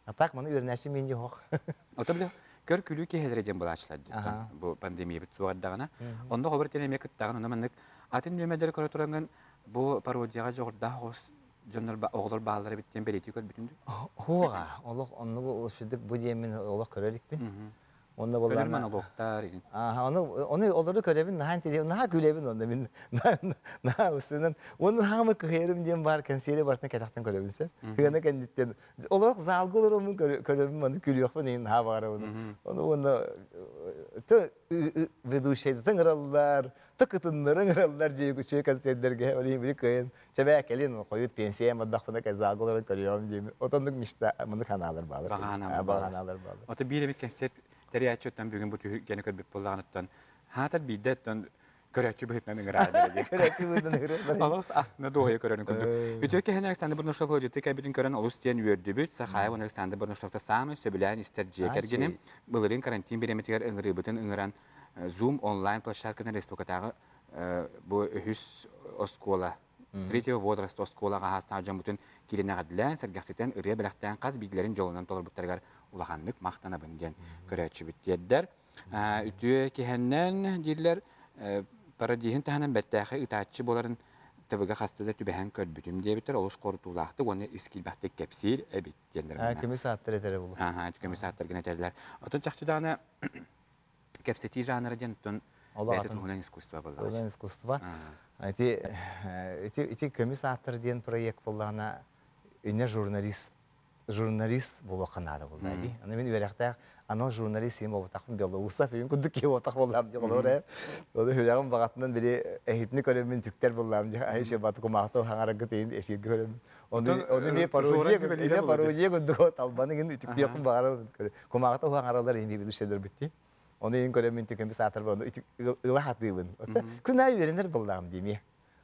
А так маны үөрэнээччи мин дии оһох. Ото били көр күлүү киһилэрэ диэн булааччылар диттан бу пандемиябыт суоҕардаҕына. Онно хобар тиэн эмиэ кыттаҕын, ону маннык атын нүөмэрдэри көрө тураҥҥын бу пародияҕа дьоҕурдаах оҕус дьоннор оҕолор бааллар эбит диэн бэлиэтии көрбүтүн дуу? Хуоҕа, олох оннугу сүдүк бу диэммин олох көрө иликпин. Онно Көнөр буоллаана монологтар игин. Ааха, ону ону олору көрөбүн, наһаа интеллигент, наһаа күлэбин онно мин наһаа устунан уонна хаамы кыһыйарым диэн баар кэнсиэри барытын кэтэхтэн көрөбүн сэ. Кыана кэнниттэн олох залга олороммун көрөбүн маны күлүөхпүн иһин наһаа баҕарабын. Ону уонна ведущайдытын ыраллар, тыкытыннарын ыраллар диye үчүгэй концердерге ол иһин били кыайан Чэбээ кэлин хойут пенсиям бардахпына залга олорон көрүөҕүм диэми. Отоннук мечта муну ханаалар баалар. Бағанаалар Бағанаалар баалар. Ото биир эбит концерт тэрийээччи бүгүн бу түһүлгэни көрбүт буоллаҕыныттан хаатар биирдэ оттон көрөөччү быһыытынан ыҥыраары диэн. Көрөөччү быһыытынан ыҥырар. Олус астына дуоһуйа көрөрүн курдук. Үтүө киһини Александр Бурнашов ыалдьыттыы кэлбитин көрөн олус диэн үөрдүбүт. Сахаев уонна Александр Бурнашовта саамай сөбүлээн истэр дьиэ кэргэним былырыын карантин бириэмэтигэр ыҥырыыбытын ыҥыран Zoom онлайн площадканан республикатааҕы бу үһүс оскуола третьего возраста оскуолаҕа аһаастаах дьоммутун киирэн эҕэрдэлээн, сэргэхситэн, ырыа бэлэхтээн хас биирдилэрин дьолунан толорбуттарыгар улаханнык махтанабын диэн көрөөччүбүт тиэрдэр. Үтүө киһэннэн дииллэр, парадиһын таһынан бэртээхэй ытааччы буоларын ТВ-га хаста да түбэһэн көрбүтүм диэбиттэр, олус хорутуулаахтык уонна ис киирбэхтик кэпсиир эбит диэннэр. Көмүс ааттар этэрэ булу. Аха, көмүс ааттаргын этэллэр. Отон чахчы даҕаны кэпсэтии жанра диэн оттон бэйэтэ туһунан искусство буоллаҕа. Туһунан искусство. Ити ити ити көмүс ааттар диэн проект буоллаҕына инне журналист журналист буолуохха наада буолла дии. Аны мин үөрэхтээх анал журналист им буолбатахпын Белоусов им курдук киһи буолбатах буоллаам дии холобур ээ. Ол үрэҕим баҕатынан били эһитини көрөммүн түктэр буоллаам дии. Ай еще баты кумаахта хаҥарагыт иин эфиргэ көрөммүн. Ону ону эмиэ пародия эмиэ пародия курдук талбаны гин үтүктүөхпүн баҕарабын. Кумааҕыта уһаҥаралар иһин ведущайдар битти. Ону иһин көрөммүн түгэн саатар ону ыла хатыыбын. Күн аайы үөрэнэр буоллаҕым диэмиэ.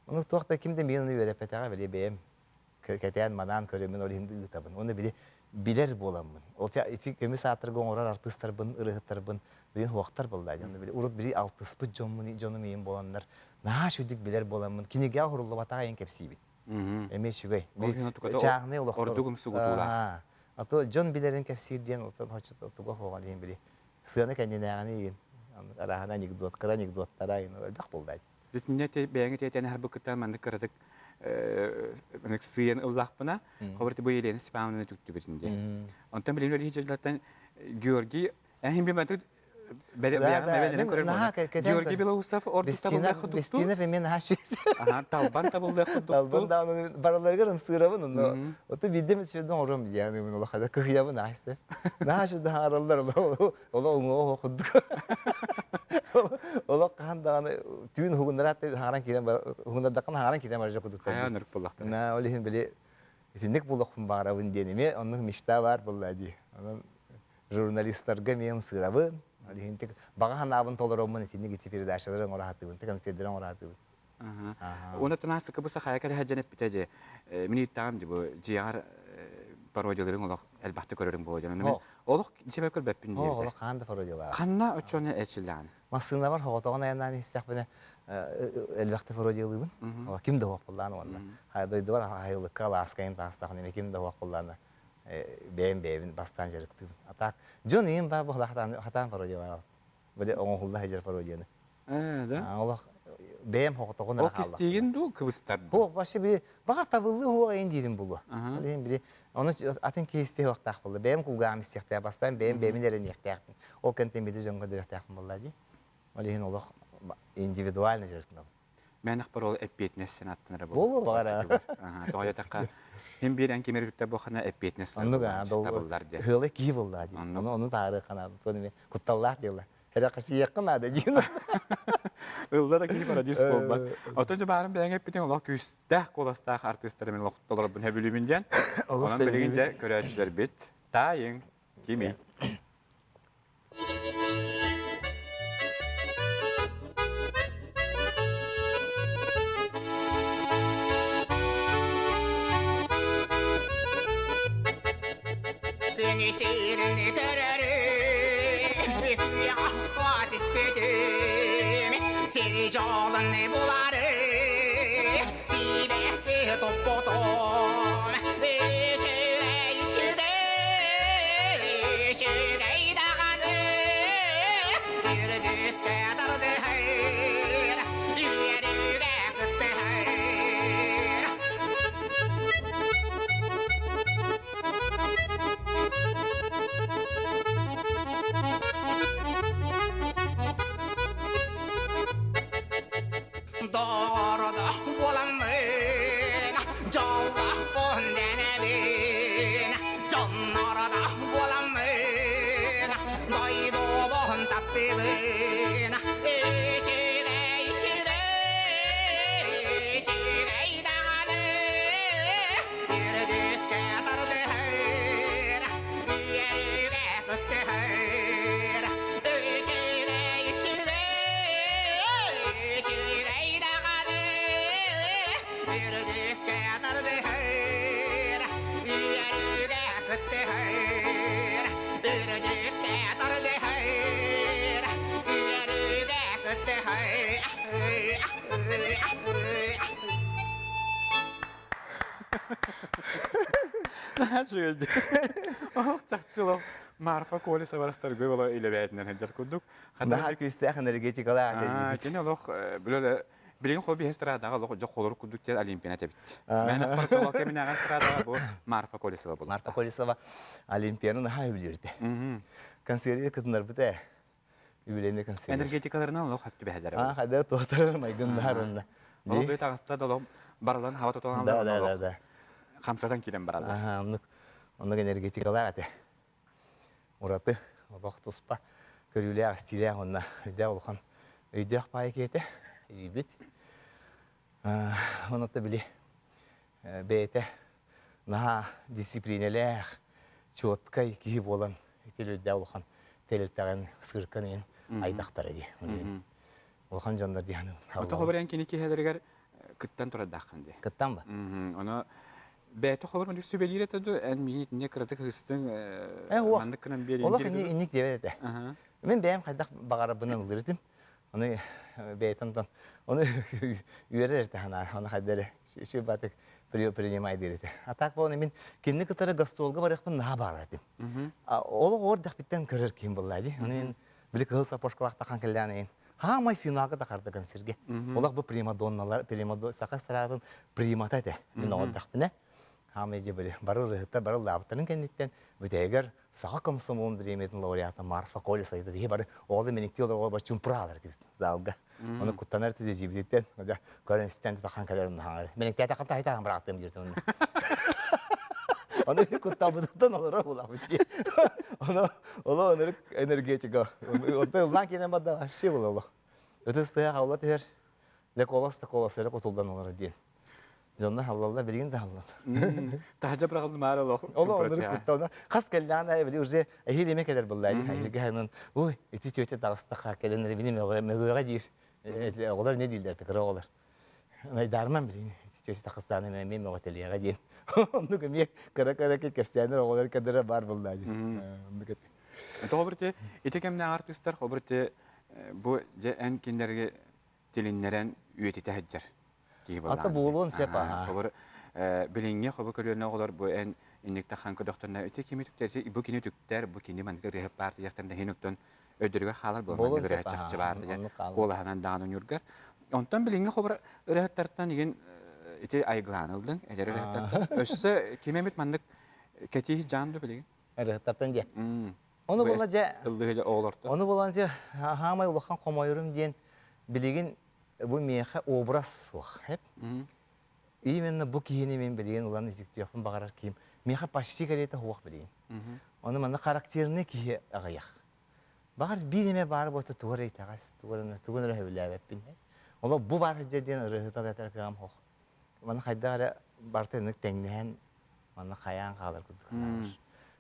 Ону туох да ким да миин ону үөрэппэтэҕэ били бэйэм кэтээн манаан көрөммүн ол иһин ыытабын. Уонна били билэр буоламмын. Ол ити көмүс ааттарга оҥорор артыыстарбын, ырыаһыттарбын билин хуохтар буолла. Дьону били урут били алтыспыт дьоммун, дьонум иһин буоланнар наһаа үчүгдүк билэр буоламмын кинигэҕэ уһуруллубатаҕа иһин кэпсиибин. Эмиэ үчүгэй. Чааһынай олохтор. Ордук умсугутуулаах. А то дьон билэрин кэпсиир диэн отон туга хоҕон иһин били сыана кэннинээҕини иһин арааһына анекдот кыра анекдоттара иһин элбэх буолла. Бүтүннэ бэйэҥи тиэтэн аһарбыккыттан маннык кыратык маннык сыыйан ыллахпына хобар бу Елена Степановна түктүбүтүн диye. Онтон билим өлүһи дьыллартан Георгий Эһин биматык Георгий Белоусов ордук табыллыах курдукту. Бестинов эмиэ наһаа швец. Аха, талбан табыллыах курдукту. Талбан даҕаны барыларыгар ымсыырабын онно. Ото биирдэ эмит сүрдэн оҥоруом диэн улахана кыһыйабын аайсы. Наһаа сүрдэн хаҥараллар олох уҥуоҕа курдук. Олох хаһан даҕаны түүн уһугуннараат хаҥаран киирэн уһугуннардаххына хаҥаран киирэн барар курдук. Хайа ынырык буоллахтара. На ол иһин били итинник буолуохпун баҕарабын диэн эмиэ оннук мечта баар буолла дии. Онон журналистарга эмиэ ымсыырабын. Ол иһин баҕа санаабын толороммун итинник ити передачалары оҥоро сатыыбын, концердары оҥоро сатыыбын. Уонна тынаасыкка бу сахая кэлэ сылдьан эппитэ дьэ, мин ыйыттаҕым дьэ бу дьиэҕэр пародияларын олох элбэхтик көрөрүм буолуо диэн. Мин олох дьиэбэр көрбөппүн диэбитэ. Олох хаан да пародиялаах. Ханна оччону эрчиллэҕин? Массыынабар хоҕотоҕун айаннаан истэхпинэ элбэхтэ пародиялыыбын. Ким да суох буоллаан уонна. Дойдубар аһылыкка алааскайын таастахына ким да суох буоллаана бэйэм бэйэбин бастаан дьарыктыыбын. А так дьон иһин баар буолла хатаан хатаан пародиялаабат. Били оҥоһулла сылдьар пародияны. Ээ, да? Олох бэйэм хоҕотоҕун Ол кистиигин дуу, кыбыстар дуу? Хуох, вообще били баҕар табыллыы хуох эйин диирим булуо. Ол иһин били ону атын киһи истиэ суохтаах буолла. Бэйэм кулгааҕым истиэхтээх, бастаан бэйэм бэйэбин эрэниэхтээхпин. Ол кэнтэн били дьоҥҥо дөрүөхтээхпин буолла дии. Ол иһин олох индивидуально дьарыктанабын. Мэнэх бар ол эппиэтинэс сен аттынара Буолуо баҕара. Тоҕо диэтэххэ, хим биир эн кимер үттэ буохана эппиэтинэс Оннук аа, табыллар диэн. Ыалы киһи буллаа дии. Ону ону таарыахха наада. Туон эмиэ кутталлаах дьыала. Эрэхсийиэххэ наада диэн. Ылла да киһи парадис буолбат. Оттон дьэ баарын бэйэҥ эппитиҥ олох күүстээх куоластаах артыыстары мин толорбун сөбүлүүбүн диэн. Онон билигин дьэ көрөөччүлэрбит таайыҥ кимий? Күнү сирин көрөрү Үтүө түспүтүм Сири дьолун булары Сибэкки туппутум Үчүгэй үчүгэй Үчүгэй даҕаны Үрдүккэ тардыһар Үөрүүгэ кыттыһар. Доҕордо буоламмын, дьоллоохпун дэнэбин, дьоннордо буоламмын, дойдубун таптыыбын. Үчүгэй, үчүгэй, үчүгэй даҕаны үрдүккэ тардыһар, үөрүүгэ кыттыһар. Үчүгэй, үчүгэй, үчүгэй даҕаны үрдүккэ тардыһар, үөрүүгэ кыттыһар. Үрдүккэ тардыһар, үөрүүгэ кыттыһар. Наһаа Олох чахчы олох Марфа Колесова Расторгуй ола илэбээтинэн сылдьар курдук. Наһаа күүстээх энергетикалаах Кини олох билэ билигин хобби эстрадаҕа олох дьох холор курдук диэн Олимпиана этэбит. Мэн ахпар кэминээҕи эстрадаҕа бу Марфа Колесова буолар. Марфа Колесова Олимпианы наһаа үбүлүөрдэ. Консервир кытынарбыт ээ. Үбүлэни консервир. Энергетикаларынан олох хөп түбэһэллэр. Аа, хайдара туохтарар майгыннаар онно. Ол бэйт аҕыста да олох барылан хаба тотон Да, да, да, да. Хамсатан киирэн бараллар. Аха, оннук оннук энергетикалаах этэ. Ураты олох туспа көрүүлээх, истиилээх уонна өйдөөх улахан өйдөөх паайа киһитэ эдьиийбит. Онон били бэйэтэ наһаа дисциплинэлээх, чуоткай киһи буолан ити өйдөөх улахан тэрилтэҕин сыыркан иһин айдахтара дии. Улахан дьоннор дии саныыбын. Ото хобарыан кини киһилэригэр кыттан турардааххын дии. Кыттан ба? Ону бэйэтэ хобар маннык сүбэлиир этэ дуу, эн миигин итиннэ кыратык ыһыстыҥ, маннык гынан биэриин Олох инник диэбэт этэ. Мин бэйэм хайдах баҕарарбынан ыллыр этим. Аны бэйэтин онтон ону үөрэр этэ санаа, ону хайда эрэ сүбатык принимай диир этэ. А так буолан мин кинини кытары гастролга барыахпын наһаа баҕарар этим. Олох ор дэхпиттэн көрөр киһим буолла дии. Аны били кыһыл сапожкалаах кэллээн эйин хаамай финалга тахардыгын сиргэ. Олох бу примадонналар, примадон саха эстрадатын примата этэ. Мин оҕордохпуна хаамай дьэ били бары ырыһыттар бары ыллаабыттарын кэнниттэн бүтэһигэр саха комсомолун бириэмийэтин лауреата Марфа Колесова биһи бары оҕолор миниктии олорго бар чумпураалар этибит залга. Оны куттанар этэ дьиибититтэн көрөн истэн тахан кэлэр онно Миниктээтэххин таһытахан бырааттым диир Ону кутталбытыттан олорор буолабыт дии. Ону оло ынырык энергетика. Онто ыллаан киирэн барда вообще була олох. Ытыс тыа хавла түһэр. Дьэ колос да колос эрэ кутулдан олорор диэн. Дьоннор халлалла билигин да халлал. Таһдьа быраҕыллымаары олох. Оло ынырык куттална. Хас кэллэҕин аайы били уже эһиил эмэ кэлэр буолла дии. Эһиилгэ ханан ой ити чүөчэ таҕыстахха кэлэн эрэ били мөҕүөҕэ диир. Оҕолор не дииллэр кыра оҕолор. Найдаарман билин чөс тахыстааны эмиэ мөҕөтөлүөҕэ диэн. Оннук эмиэ кыра-кыра кэпсээннэр оҕолор кэдэрэ баар буолла диэн. Оннук этэ. Тоҕо ити ити кэмнээх артыыстар хобур ити бу дьэ эн кинилэргэ тилиннэрэн үйэтитэ сылдьар киһи буоллаҕын. Ата буолуон сөп аха. Хобур билиҥҥи хобу көлүөнэ оҕолор бу эн инниктэ хан көрдөхтөрүнэ ити кими түктэр бу кини түктэр бу кини маннык ырыаһыт баар диэхтэринэ иһин оттон өйдөрүгэр хаалар буолан маннык ырыаһыт чахчы баар диэн куолаһынан даҕаны ойуургар. Онтон билиҥҥи хобур ырыаһыттартан игин ити айгылаан ылдыҥ, эдэр ырыаһыттартан. Өссө ким эмит маннык кэтии жаан ду билигин? Ырыаһыттартан диэ. Ону була дьэ ыллыһы оҕолортон. Ону булан дьэ хаамай улахан хомойорум диэн билигин. Бу миэхэ образ суох. Именно бу киһини мин билигин ылан үтүктүөхпүн баҕарар киһим миэхэ почти кэриэтэ суох билигин. Ону манна характерный киһи аҕыйах. Баҕар биир эмэ баар буолта тугу эрэ итэҕэс, тугу эрэ тугун эрэ сөбүлээбэппин. Олох бу баар сылдьар диэн ырыаһыта этэр кыаҕым суох. Манна хайдах эрэ барыта инник тэҥнэһэн манна хайаан хаалар курдук санаабар.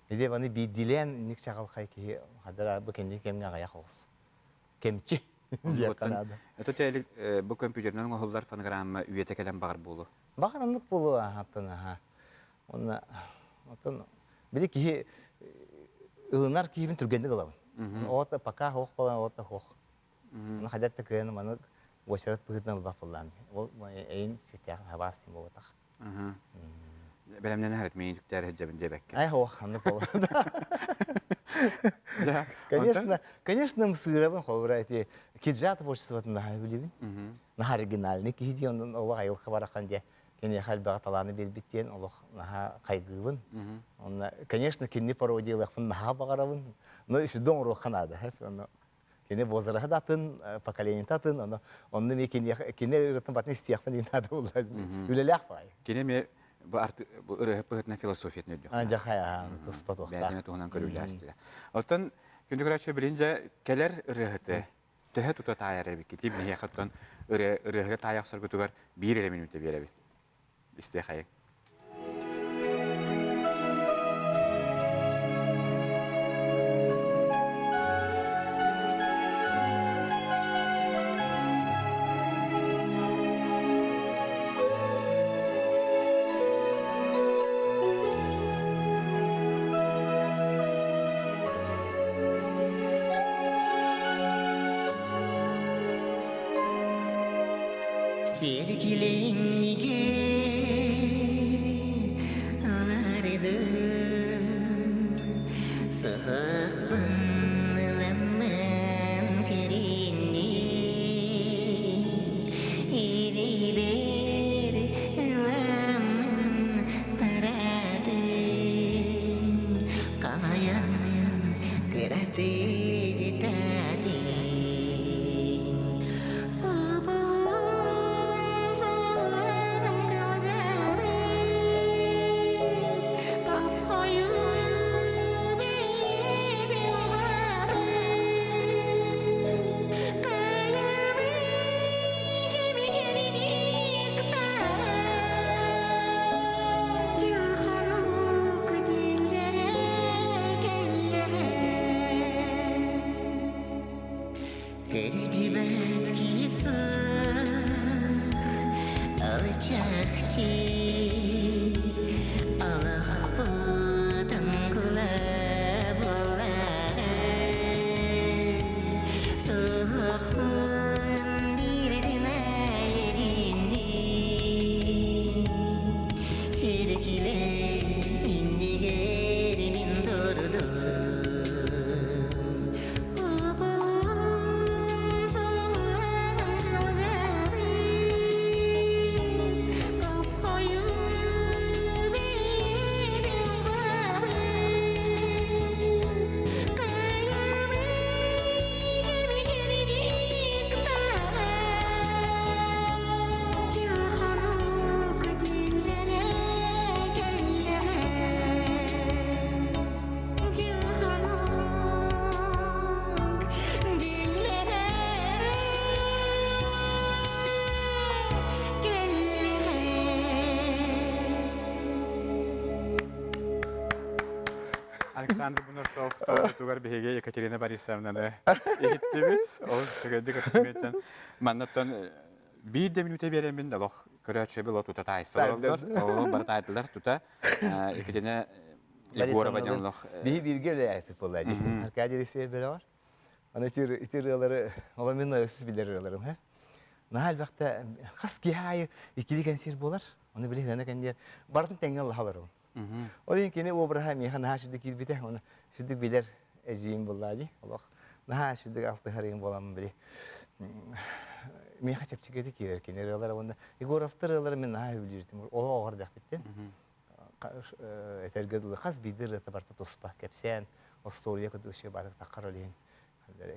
Ити маны биирдиилээн инник чаҕылхай киһи хадара бу кэнники кэмҥэ аҕыйах оҕус. Кэмчи диэххэ наада. Это телек бу компьютерынан оҥоһуллар фонограмма үйэтэ кэлэн баҕар буолуо. Баҕар оннук буолуо аһаттан аха. Уонна оттон били киһи ылынар киһибин түргэнник ылабын. Оҕото пока суох буолан оҕото суох. Ону хайдах да кыайан маны уочарат быһыытынан ылбат буоллаам. Ол эйин сүттээх хабаас син буолбатах. Бэлэмнэнэ харит миин түктээр сылдьабын диэбэккэ. Ай хоох ханнык буолла. Конечно, конечно, ымсыырабын холобура эти Киджа творчествотын наһаа билибин. Наһаа оригинальный киһи диэн онон олох айылҕа барахан дьэ киниэхэ элбэҕи талааны биэрбит диэн олох наһаа хайгыыбын. Онно, конечно, кинини пародиялыахпын наһаа баҕарабын. Но үсүдэ оҥоруохха наада. Онно кини возраһа да атын, поколениета атын, ону онно эмиэ киниэхэ кини ырыатын батын истиэхпин иин наада буолла. Үлэлээх баҕайы. Кини эмиэ бу бу ырыаһыт быһыытынан философиятын өйдүөх. Дьахай туспа туохтаах. Бэйэтин туһунан көрүүлээстилэ. Оттон күндү көрөөччү билин дьэ кэлэр ырыаһыты төһө тута таайар эбиккит биһиэхэ оттон ырыаһыга таайа охсоргутугар биир эрэ мүнүүтэ биэрэбит. Истиэхэйиҥ. Сэргилинниге алардым Сыһахпын ыламмын кэринни Илиибэр ыламмын барадым Камайан кыратыы таатым Обуһун саҕам кылгабын Тоххойу бэйэбин убабын Кайабын кэмигэрдик Дьылханук диллэрэ кэллэҕэ Кэрдибэт киһи алчахчы Алахпытын кула буоллаҕа Суохпун биир гына эринним Сэргилэ иннигэр мин турдум Dillere келлere Александр Бунашов тугар биһиги Екатерина Борисовнаны иһиттибит. Ол үчүгэйдик өттүмүттэн маннаттан биир да мүнүүтэ биэрэммин олох көрөөччү било тута таайсалар ол бары таайдылар тута Екатерина Егорова диэн олох Биһи бииргэ үлэлээппит буолла дии. Аркадий Алексеев бэлэҕэр. Аны ити ити ырыалары ол мин өссө билэр ырыаларым һэ. Наһаа элбэхтэ хас киһи аайы иккилии кэнсиэр буолар. Оны били хына кэнниэр барытын тэҥҥэ ыллаһаларым. Ол иһин кини обраһа миэхэ наһаа сүдүк киирбитэ. Оны сүдүк билэр эдьиийим буоллаа дии. Олох наһаа сүдүк алтыһар буоламмын били. Миэхэ чэпчэкитик киирэр кини ырыалара уонна Егоровтар ырыалары мин наһаа сөбүлүүртүм. Олох оҕор дэхпиттэн. Этэргэ дылы хас биирдии ырыата барыта туспа кэпсээн, остуоруйа курдук үчүгэй баатык таххар ол иһин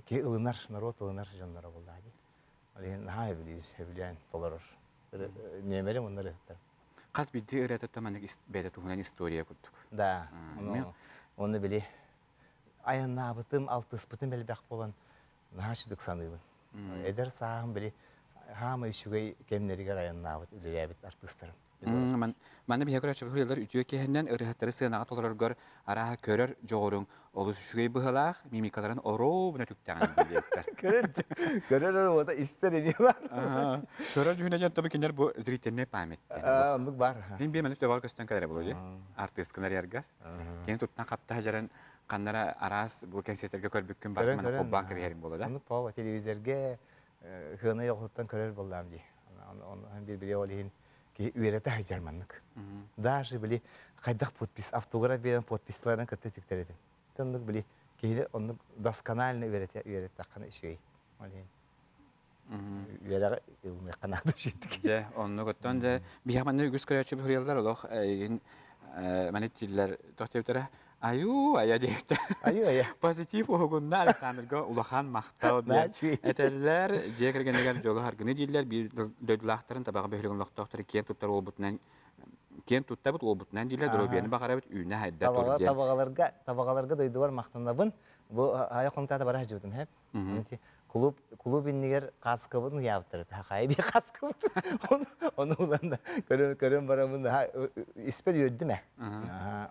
киһи ылынар, норуот ылынар дьонноро буоллаҕа дии. Ол иһин наһаа сөбүлүүр, сөбүлээн толорор. Нүөмэрим онно ырыаһыттар. Хас биирдии ырыата маннык бэйэтэ туһунан история курдук. Да, ону, ону били айаннаабытым, алтыспытым элбэх буолан наһаа сүдүк саныыбын. Эдэр сааһым били хаама үчүгэй кэмнэригэр айаннаабыт, үлэлээбит артыыстарым. Манна биһиэхэ көрөөччүбүт суруйаллар үтүө киһинэн ырыаһыттары сыанаҕа толороргор арааһа көрөр дьоҕуруҥ олус үчүгэй быһыылаах, мимикаларын оруобуна түктэҕин диэбиттэр. Көрөр көрөр уота истэр ини бар. Көрөр дьүһүнэ диэн тобу кинилэр бу зрительный память диэн. Оннук бар. Мин биир маннык төбөҕөр көстөн кэлэрэ буолуо дии. Артыыскын арыйаргар. Кини туттан хапта сылдьарын ханнара араас бу кэнсиэртэргэ көрбүккүн бар манна холбоон кэбиһэриҥ буолуо да. Оннук по телевизорга хыана йоҕуттан көрөр буоллаам дии. Онон биир били ол иһин киһи үөрэтэ сылдьар маннык. Даже били хайдах подпись автограф биэрэн подписьларын кытта түктэр этим. Оннук били киһини оннук досконально үөрэтэ үөрэттэххинэ үчүгэй. Ол иһин үөрэҕи ылыныахха наада үчүгэй. Дьэ, оннук оттон дьэ биһиэхэ манна үгүс көрөөччү суруйаллар олох эйигин маны тиллэр тох диэбиттэрэ Айуу, айа диэбитэ. Айуу, айа. Позитив уһугунна Александрга улахан махтал диэн этэллэр. Дьиэ кэргэнигэр дьолу харгыны дииллэр. Биир дойдулаахтарын табаҕа бөһүлүгүн олохтоохтору киэн туттар уолбутунан киэн туттабыт уолбутунан дииллэр. Доруобуйаны баҕарабыт, үүнэ хайда тур диэн. Табаҕаларга, табаҕаларга дойдубар махтанабын. Бу айа хонтаата бара сылдьыбытым хэп. Клуб клуб иннигэр кааскабытын ыйаабыттар этэ. Хайа биир кааскабыт. Ону ылан көрөн көрөн бараммын испэр үөрдүм ээ.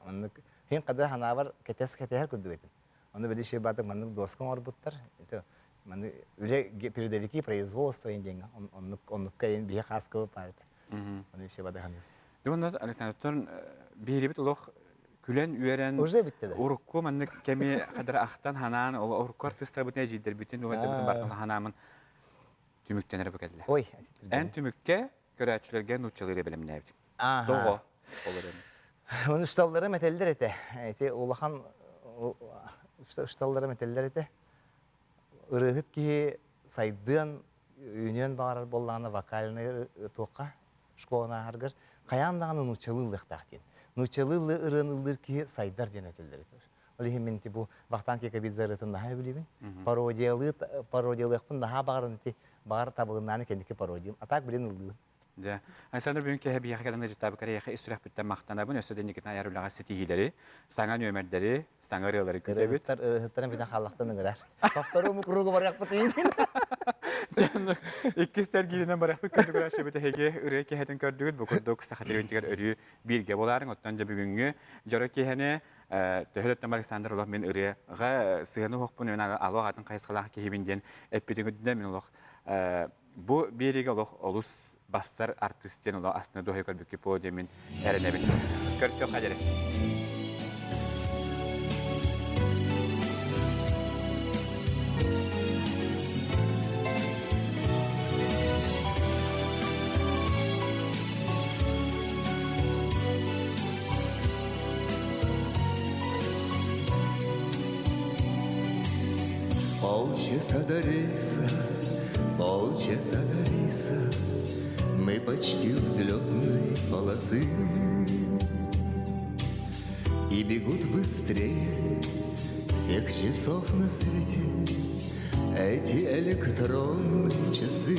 Оннук хин хада ханаабар кэтэс кэтэһэр курдук этим. Ону били шебатык маннык доска оҥорбуттар. Это маны үлэ передовики производства диэн оннук оннукка биһи кааскабыт баар этэ. Ону шебаты ханнык. Дьоннор Александр биһирибит олох күлэн-үөрэн Уже бүттэ да. урукку маннык кэми хадара ахтан ханаан ол урукку артыыстарбытын эдьиийдэрбитин уһайдарбытын бартан ханаамын түмүктэнэр бу кэллэ. Ой, Эн түмүккэ көрөөччүлэргэ нууччалыыры бэлэмнээбит. Ааха. Тоҕо? Олорон. Оны шталларым этэллэр этэ. Эти улахан шталларым этэллэр этэ. Ырыаһыт киһи сайдыан, үүнүөн баҕарар буоллаҕына вокальнай туохха школаны ааһаргар хайаан даҕаны нууччалыы ыллыахтаах диэн. Нууччалыы ырыаны ыллыыр киһи сайдар диэн этэллэр этэ. Ол иһин мин бу Вахтанг Кикабидзе ырыатын наһаа сөбүлүүбүн. Пародиялыы пародиялыахпын наһаа баҕаран ити баҕар табылыннааны кэнники пародиям. А так блин ыллыыбын. Дьэ, Александр бүгүн киэһэ биһиэхэ кэлэн ыалдьыттаабыккар эйиэхэ ис сүрэхпиттэн махтанабын. Өссө да инникитин айар үлэҕэ ситиһиилэри, саҥа нүөмэрдэри, саҥа ырыалары күүтэбит. Ырыһыттар ырыһыттарын бүтэн хааллахтан ыҥырар. По второму кругу барыахпыт иһин. Дьэ, иккис тэргииринэн барыахпыт күндү көрөөччүбүт эһиги ырыа киэһэтин көрдүгүт. Бу курдук Саха телевидениетигэр өрүү бииргэ буолаарыҥ. Оттон дьэ бүгүҥҥү дьоро киэһэни төһө да Александр олох мин ырыаҕа сыһыаны уһохпун, мен алуох атын хайысхалаах киһибин диэн эппитиҥ үрдүнэн мин олох Бу биэриигэ олох олус бастар артыыс диэн олох астына дуоһуйа көрбүккүт буолуо диэн мин эрэнэбин. Көрсүөххэ диэри. Полчаса до рейса, полчаса до рейса, Мы почти у взлетной полосы. И бегут быстрее всех часов на свете Эти электронные часы.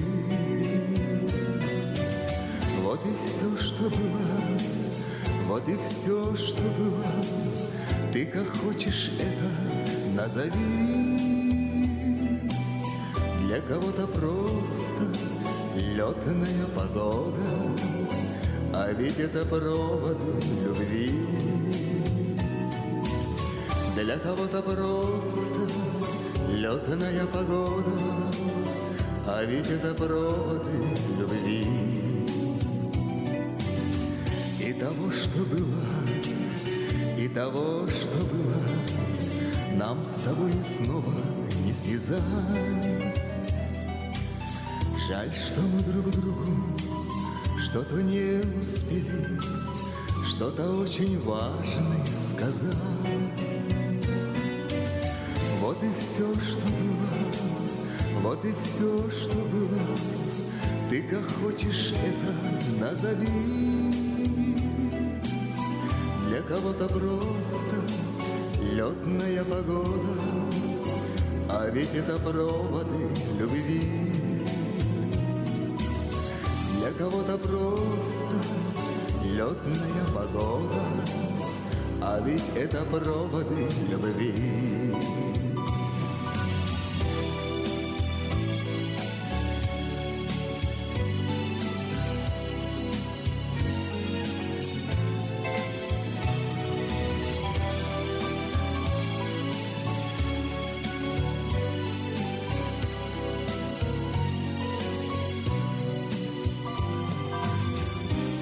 Вот и все, что было, вот и все, что было. Ты как хочешь это назови. Для кого-то просто летная погода, А ведь это проводы любви. Для кого-то просто летная погода, А ведь это проводы любви. И того, что было, и того, что было, Нам с тобой снова не связать. Жаль, что мы друг другу что-то не успели, Что-то очень важное сказать. Вот и все, что было, вот и все, что было. Ты как хочешь это назови. Для кого-то просто летная погода, А ведь это проводы любви. кого-то просто летная погода, А ведь это проводы любви.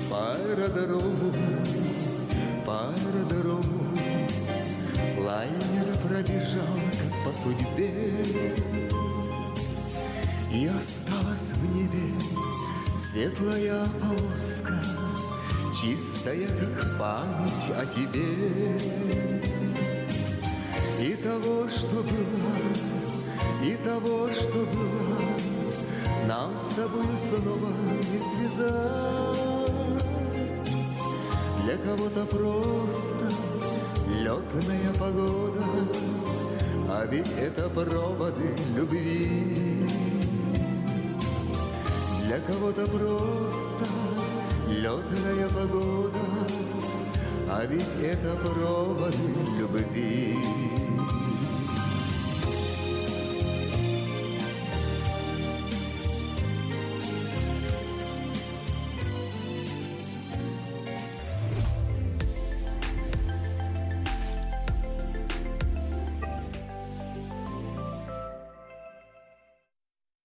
По аэродрому, по аэродрому Лайнер пробежал, как по судьбе. И осталась в небе светлая полоска, Чистая, как память о тебе. И того, что было, и того, что было, Нам с тобою снова не связать. Для кого-то просто летная погода, А ведь это проводы любви. Для кого-то просто летная погода, А ведь это проводы.